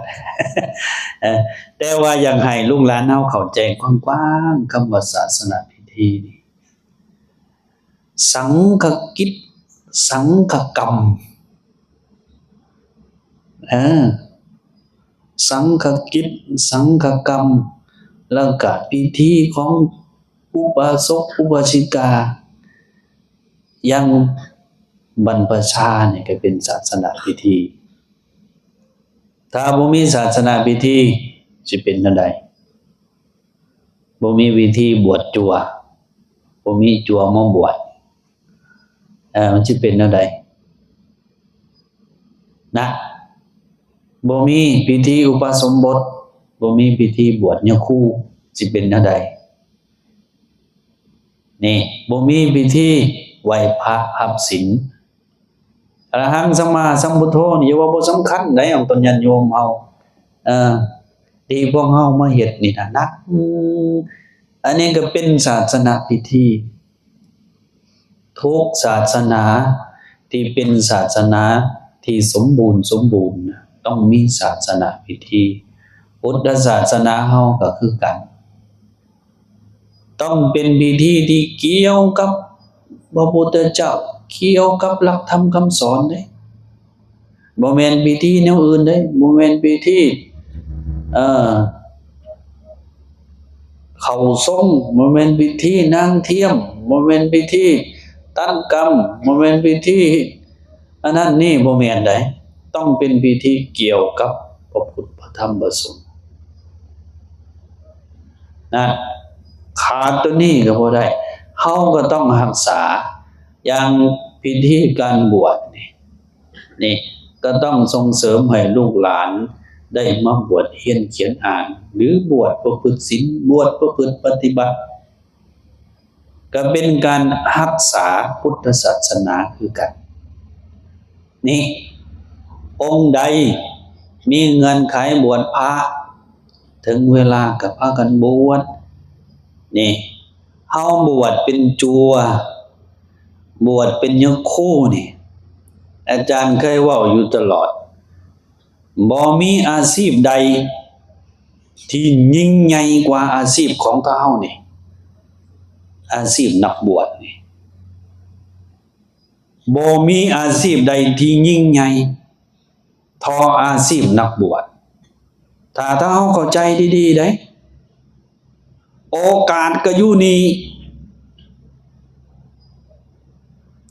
ເອີ ແຕ່ວ່າຢາກໃຫ້ລູກຫຼານເຮົາເຂົ້າໃຈກວ້າງໆ ຄຳວ່າສາສະນະພິທີນີ້ ສັງຄະກິດ ສັງຄະກຳ ເອີ ສັງຄະກິດ ສັງຄະກຳ ແລ້ວກະພິທີຂອງອຸບາສົກ ອຸບາສິກາ ຢ່າງບັນພະຊານີ້ກໍເປັນສາສະນະພິທີ ຖ້າບໍ່ມີສາສະນະພິທີ ຊິເປັນແນວໃດ? ບໍ່ມີພິທີບວດຈົວ ບໍ່ມີຈົວມາບວດ ເອີ ມັນຊິເປັນແນວໃດນະ? ບໍ່ມີພິທີອຸປະສົມບົດ ບໍ່ມີພິທີບວດຍະຄູ ຊິເປັນແນວໃດ? ນີ້ ບໍ່ມີພິທີໄຫວ້ພະຮັບສິນ ອະລະຫັງສຳມາສຳພຸດໂທນີ້ ຢ່າວ່າບໍ່ສຳຄັນໃດ ຂອງຕົນຍາດໂຍມເຮົາ ເອີ ທີ່ພວກເຮົາມາເຮັດນີ້ນະ ໜັກ ອັນນີ້ກໍເປັນສາສະນະພິທີ ທຸກສາສະໜາທີ່ເປັນສາສະໜາທີ່ສົມບູນ ສົມບູນ ຕ້ອງມີສາສະນະພິທີ ພຸດທະສາສະໜາເຮົາກໍຄືກັນ ຕ້ອງເປັນພິທີທີ່ກ່ຽວກັບພະພຸດທະເຈົ້າ ກ່ຽວກັບຫຼັກທຳຄຳສອນເດ້ ບໍ່ແມ່ນພິທີແນວອື່ນເດ້ ບໍ່ແມ່ນພິທີ ເອີ ເຂົ້າຊົງ ບໍ່ແມ່ນພິທີນາງທຽມ ບໍ່ແມ່ນພິທີຕັດກຳ ບໍ່ແມ່ນພິທີອັນນັ້ນນີ້ ບໍ່ແມ່ນໃດ ຕ້ອງເປັນພິທີກ່ຽວກັບພະພຸດ ພະທຳ ພະສົງ ນະ ຂາດໂຕນີ້ກໍບໍ່ໄດ້ ເຮົາກໍຕ້ອງຮັກສາ ຢ່າງພິທີການບວດນີ້ ນີ້ກໍຕ້ອງສົ່ງເສີມໃຫ້ລູກຫຼານ ໄດ້ມາບວດຮຽນຂຽນອ່ານ ຫຼື ບວດປະພຶດສິນ ບວດປະພຶດປະຕິບັດ ກໍເປັນການຮັກສາພຸດທະສາສະໜາຄືກັນ. ນີ້ ອົງໃດມີເງື່ອນໄຂບວດພະ ເຖິງເວລາກໍພາກັນບວດ. ນີ້ ເຮົາບວດເປັນຈົວ ບວດເປັນຍາຄູນີ້ ອາຈານເຄີຍເວົ້າຢູ່ຕະຫຼອດ ບໍ່ມີອາຊີບໃດທີ່ຍິ່ງໃຫຍ່ກວ່າອາຊີບຂອງເຮົານີ້ ອາຊີບນັກບວດນີ້ ບໍ່ມີອາຊີບໃດທີ່ຍິ່ງໃຫຍ່ທໍ່ອາຊີບນັກບວດ. ຖ້າ ຖ້າເຮົາເຂົ້າໃຈດີໆ ເດ້ ໂອກາດກໍຢູ່ນີ້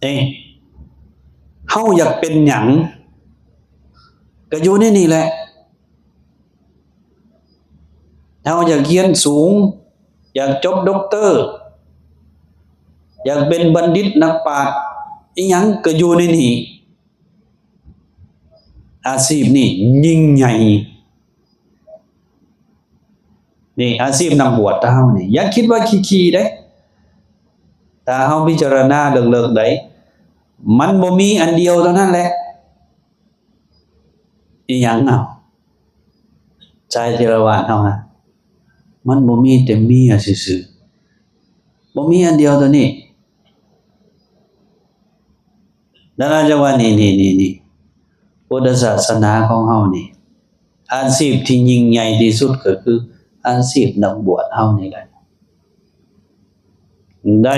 ເອີ ເຮົາຢາກເປັນຫຍັງ ກໍຢູ່ໃນນີ້ແຫຼະ. ເຮົາຢາກຮຽນສູງ ຢາກຈົບດັອກເຕີ ຢາກເປັນບັນດິດນັກປາດ ອີ່ຫຍັງກໍຢູ່ໃນນີ້. ອາຊີບນີ້ຍິ່ງໃຫຍ່. ນີ້ ອາຊີບນັກບວດເຮົານີ້ ຢ່າຄິດວ່າຂີ້ໆ ເດ້. ຖ້າເຮົາພິຈາລະນາເລິກໆ ໄດ້ ມັນບໍ່ມີອັນດຽວເທົ່ານັ້ນແຫຼະ. ອີ່ຫຍັງເອົາ ຊາຍເຖລະວາດເຮົານະ ມັນບໍ່ມີແຕ່ເມຍຊື່ໆ ບໍ່ມີອັນດຽວເທົ່ານີ້. ນັ້ນລະ ຈັ່ງວ່ານີ້ ນີ້ ນີ້ ນີ້ ພຸດທະສາສະໜາຂອງເຮົານີ້ ອາຊີບທີ່ຍິ່ງໃຫຍ່ທີ່ສຸດກໍຄືອາຊີບນັກບວດເຮົານີ້ແຫຼະ ໄດ້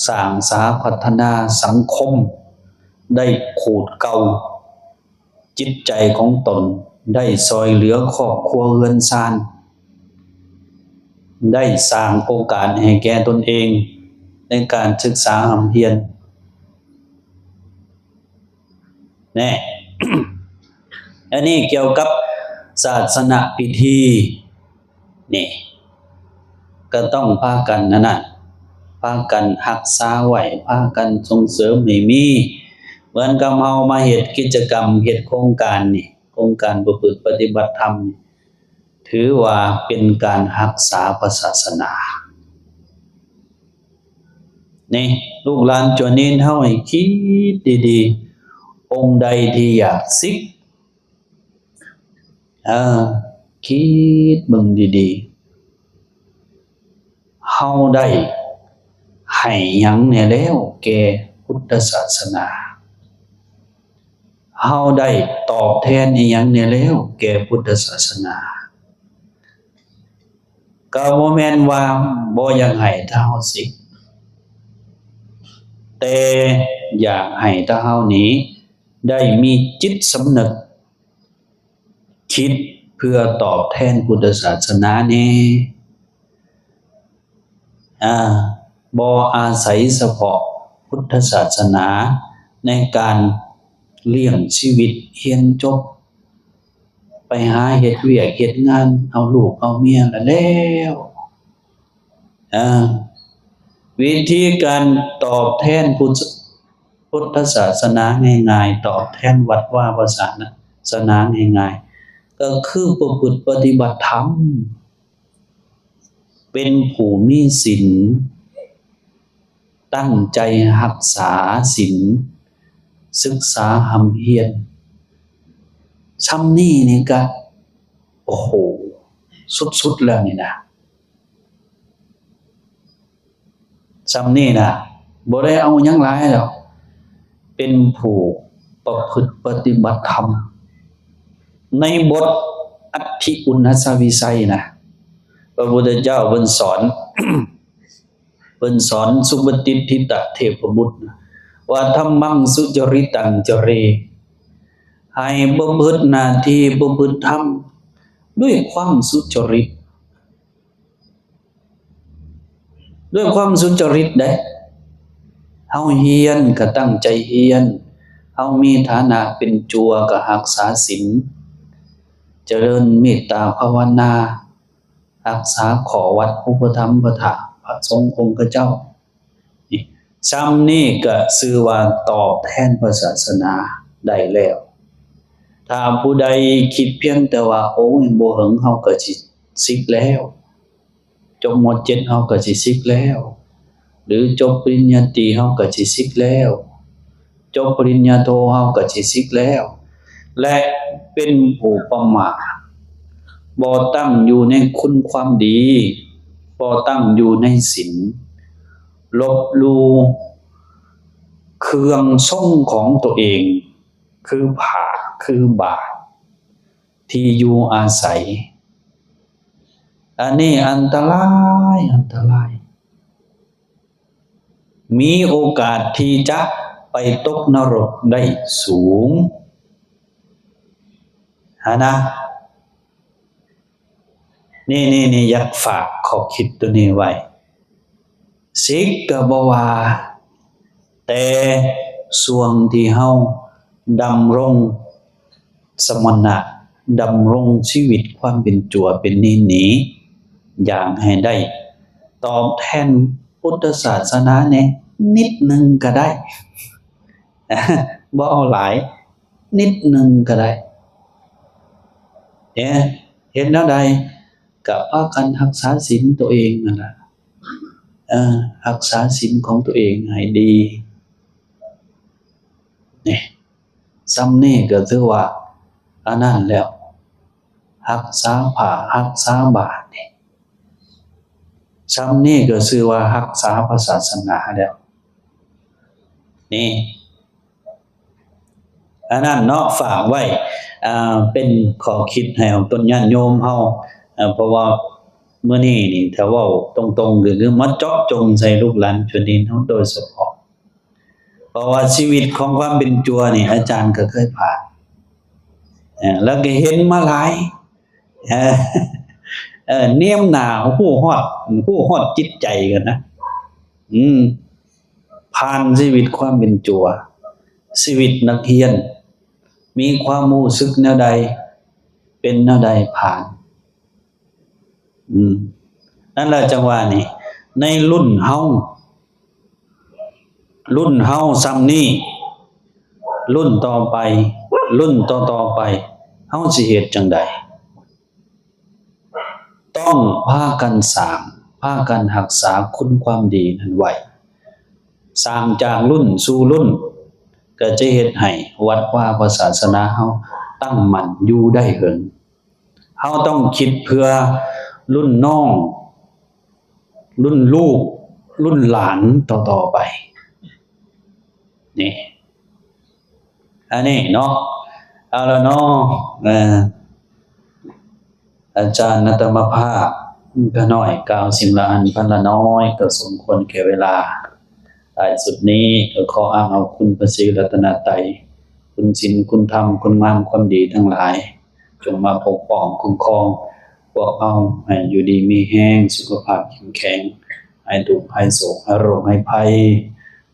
ສ້າງສາພັດທະນາສັງຄົມ ໄດ້ຂູດເກົ່າຈິດໃຈຂອງຕົນ ໄດ້ຊ່ອຍເຫຼືອຄອບຄົວເຮືອນຊານ ໄດ້ສ້າງໂອກາດໃຫ້ແກ່ຕົນເອງໃນການສຶກສາຮ່ຳຮຽນ. ແນ່ ອັນນີ້ກ່ຽວກັບສາສະນະພິທີ ນີ້ ກໍຕ້ອງພາກັນອັນນັ້ນ ພາກັນຮັກສາໄວ້ ພາກັນສົ່ງເສີມໃຫ້ມີ. ເໝືອນກັບເຮົາມາເຮັດກິດຈະກຳ ເຮັດໂຄງການນີ້ ໂຄງການປະພຶດປະຕິບັດທຳນີ້ ຖືວ່າເປັນການຮັກສາພະສາສະໜາ. ນີ້ ລູກຫຼານຈວນເນນເຮົາໃຫ້ຄິດດີໆ ອົງໃດທີ່ຢາກສິກ ເອີ ຄິດເບິ່ງດີໆ ເຮົາໄດ້ໃຫ້ຫຍັງແດ່ແລ້ວແກ່ພຸດທະສາສະໜາ? ເຮົາໄດ້ຕອບແທນອີ່ຫຍັງແດ່ແລ້ວແກ່ພຸດທະສາສະໜາ? ກໍບໍ່ແມ່ນວ່າບໍ່ຢາກໃຫ້ເຮົາສິກ ແຕ່ຢາກໃຫ້ເຮົານີ້ໄດ້ມີຈິດສຳນຶກ ຄິດເພື່ອຕອບແທນພຸດທະສາສະໜາແດ່. ອາ ບໍ່ອາໄສສະເພາະພຸດທະສາສະໜາໃນການລ້ຽງຊີວິດ ຮຽນຈົບ ໄປຫາເຮັດວຽກເຮັດງານ ເອົາລູກເອົາເມຍລະແລ້ວ. ອາ ວິທີການຕອບແທນພຸດ ພຸດທະສາສະໜາງ່າຍໆ ຕອບແທນວັດວາພາສາສະໜາງ່າຍໆ ກໍຄືປະພຶດປະຕິບັດທຳ ເປັນຜູ້ມີສິນ ຕັ້ງໃຈຮັກສາສິນ ສຶກສາຮ່ຳຮຽນ ຊ່ຳນີ້ນີ້ກະ ໂອ້ໂຫ ສຸດໆ ແລ້ວນີ້ນະ. ຊ່ຳນີ້ນະ ບໍ່ໄດ້ເອົາຫຍັງຫຼາຍດອກ ເປັນຜູ້ປະພຶດປະຕິບັດທຳ. ໃນບົດອັດຖິອຸນນະສະວິໄສນະ ພະພຸດທະເຈົ້າເພິ່ນສອນ ເພິ່ນສອນສຸປະຕິດທິຕະເທບະບຸດນະ ວ່າ ທຳມັງສຸຈະລິຕັງຈະເຣ ໃຫ້ປະພຶດໜ້າທີ່ ປະພຶດທຳດ້ວຍຄວາມສຸຈະລິດ. ດ້ວຍຄວາມສຸຈະລິດເດ້ ເຮົາຮຽນກໍຕັ້ງໃຈຮຽນ, ເຮົາມີຖານະເປັນຈົວກໍຮັກສາສິນ, ຈະເລີນເມດຕາພາວະນາ, ຮັກສາຂໍ້ວັດອຸປະຖຳປະຖາພະສົງອົງຄະເຈົ້າ. ນີ້ ຊ່ຳນີ້ກໍຊື່ວ່າຕອບແທນພະສາສະໜາໄດ້ແລ້ວ. ຖ້າຜູ້ໃດຄິດພຽງແຕ່ວ່າ ໂອ້ຍ ບໍ່ເຫິງເຮົາກໍຊິສິກແລ້ວ, ຈົບ ມ.ເຈັດ ເຮົາກໍຊິສິກແລ້ວ, ຫຼື ຈົບປະລິນຍາຕີເຮົາກໍຊິສິກແລ້ວ, ຈົບປະລິນຍາໂທເຮົາກໍຊິສິກແລ້ວ ແລະ ເປັນຜູ້ປະໝາດ, ບໍ່ຕັ້ງຢູ່ໃນຄຸນຄວາມດີ, ບໍ່ຕັ້ງຢູ່ໃນສິນ, ລົບຫຼູ່ເຄື່ອງຊົງຂອງຕົວເອງ ຄືຜ້າ ຄືບາດ ທີ່ຢູ່ອາໄສ. ອັນນີ້ອັນຕະລາຍ ອັນຕະລາຍ. ມີໂອກາດທີ່ຈະໄປຕົກນະລົກໄດ້ສູງຫັ້ນນະ. ນີ້ ນີ້ ນີ້ ຢາກຝາກຂໍ້ຄິດໂຕນີ້ໄວ້. ສິກກໍບໍ່ວ່າ, ແຕ່ຊ່ວງທີ່ເຮົາດຳລົງສະມະນະ, ດຳລົງຊີວິດຄວາມເປັນຈົວເປັນນິດນີ້ ຢາກໃຫ້ໄດ້ຕອບແທນພຸດທະສາສະໜາແດ່ນິດໜຶ່ງກໍໄດ້, ບໍ່ເອົາຫຼາຍ, ນິດໜຶ່ງກໍໄດ້. ເອີ ເຮັດແນວໃດ? ກະພາກັນຮັກສາສິນຕົວເອງນັ້ນລະ, ເອີ ຮັກສາສິນຂອງຕົວເອງໃຫ້ດີ. ນີ້ ຊ່ຳນີ້ກໍຖືວ່າອັນນັ້ນແລ້ວ, ຮັກສາຜ້າ ຮັກສາບາດນີ້, ຊ່ຳນີ້ກໍຊື່ວ່າຮັກສາພະສາສະໜາແລ້ວ. ນີ້ ອັນນັ້ນເນາະ ຝາກໄວ້ ເປັນຂໍ້ຄິດໃຫ້ອອກຕົນຍາດໂຍມເຮົາ, ເພາະວ່າມື້ນີ້ນີ້ ຖ້າເວົ້າຕົງໆ ກໍຄືມາເຈາະຈົງໃສ່ລູກຫຼານຊົນເຜົ່າໂດຍສະເພາະ, ເພາະວ່າຊີວິດຂອງຄວາມເປັນຈົວນີ້ ອາຈານກໍເຄີຍຜ່ານ ແລ້ວກໍເຫັນມາຫຼາຍ, ເນມໜ້າຮູ້ຮອດ ຮູ້ຮອດຈິດໃຈກັນນະ. ອືມ ຜ່ານຊີວິດຄວາມເປັນຈົວ, ຊີວິດນັກຮຽນ, ມີຄວາມຮູ້ສຶກແນວໃດ, ເປັນແນວໃດ, ຜ່ານ. ອືມ ນັ້ນແຫຼະ ຈັ່ງວ່ານີ້ ໃນລຸ້ນເຮົາ, ລຸ້ນເຮົາຊ່ຳນີ້, ລຸ້ນຕໍ່ໄປ, ລຸ້ນຕໍ່ໆໄປ, ເຮົາຊິເຮັດຈັ່ງໃດ? ຕ້ອງພາກັນສ້າງ, ພາກັນຮັກສາຄຸນຄວາມດີນັ້ນໄວ້. ສ້າງຈາກລຸ້ນສູ່ລຸ້ນ ກໍຈະເຮັດໃຫ້ວັດວາພະສາສະໜາເຮົາຕັ້ງໝັ້ນຢູ່ໄດ້ເຫິງ. ເຮົາຕ້ອງຄິດເພື່ອລຸ້ນນ້ອງ, ລຸ້ນລູກ, ລຸ້ນຫຼານຕໍ່ໆໄປ. ນີ້ ອັນນີ້ເນາະ, ເອົາລະເນາະ, ເອີ ອາຈານອາດຕະມະພາບ ຂ້ານ້ອຍກ່າວສິ່ງລະອັນພັນລະນ້ອຍ ກໍສົມຄວນແກ່ເວລາ. ທ້າຍສຸດນີ້ກໍຂໍອ້າງເອົາຄຸນພະສີລັດຕະນະໄຕ, ຄຸນສິນ, ຄຸນທຳ, ຄຸນງາມຄວາມດີທັງຫຼາຍ, ຈົ່ງມາປົກປ້ອງຄຸ້ມຄອງພວກເຮົາໃຫ້ຢູ່ດີມີແຮງ, ສຸຂະພາບເຂັ້ມແຂງ, ຫາຍທຸກຫາຍໂສກ, ຫາຍໂລກຫາຍໄພ,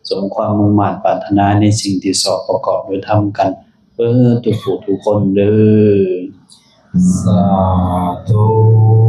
ສົມຄວາມມຸ່ງມາດປາດຖະໜາໃນສິ່ງທີ່ຊອບປະກອບດ້ວຍທຳກັນເບິດທຸກຜູ້ທຸກຄົນເດີ. ສາທຸ.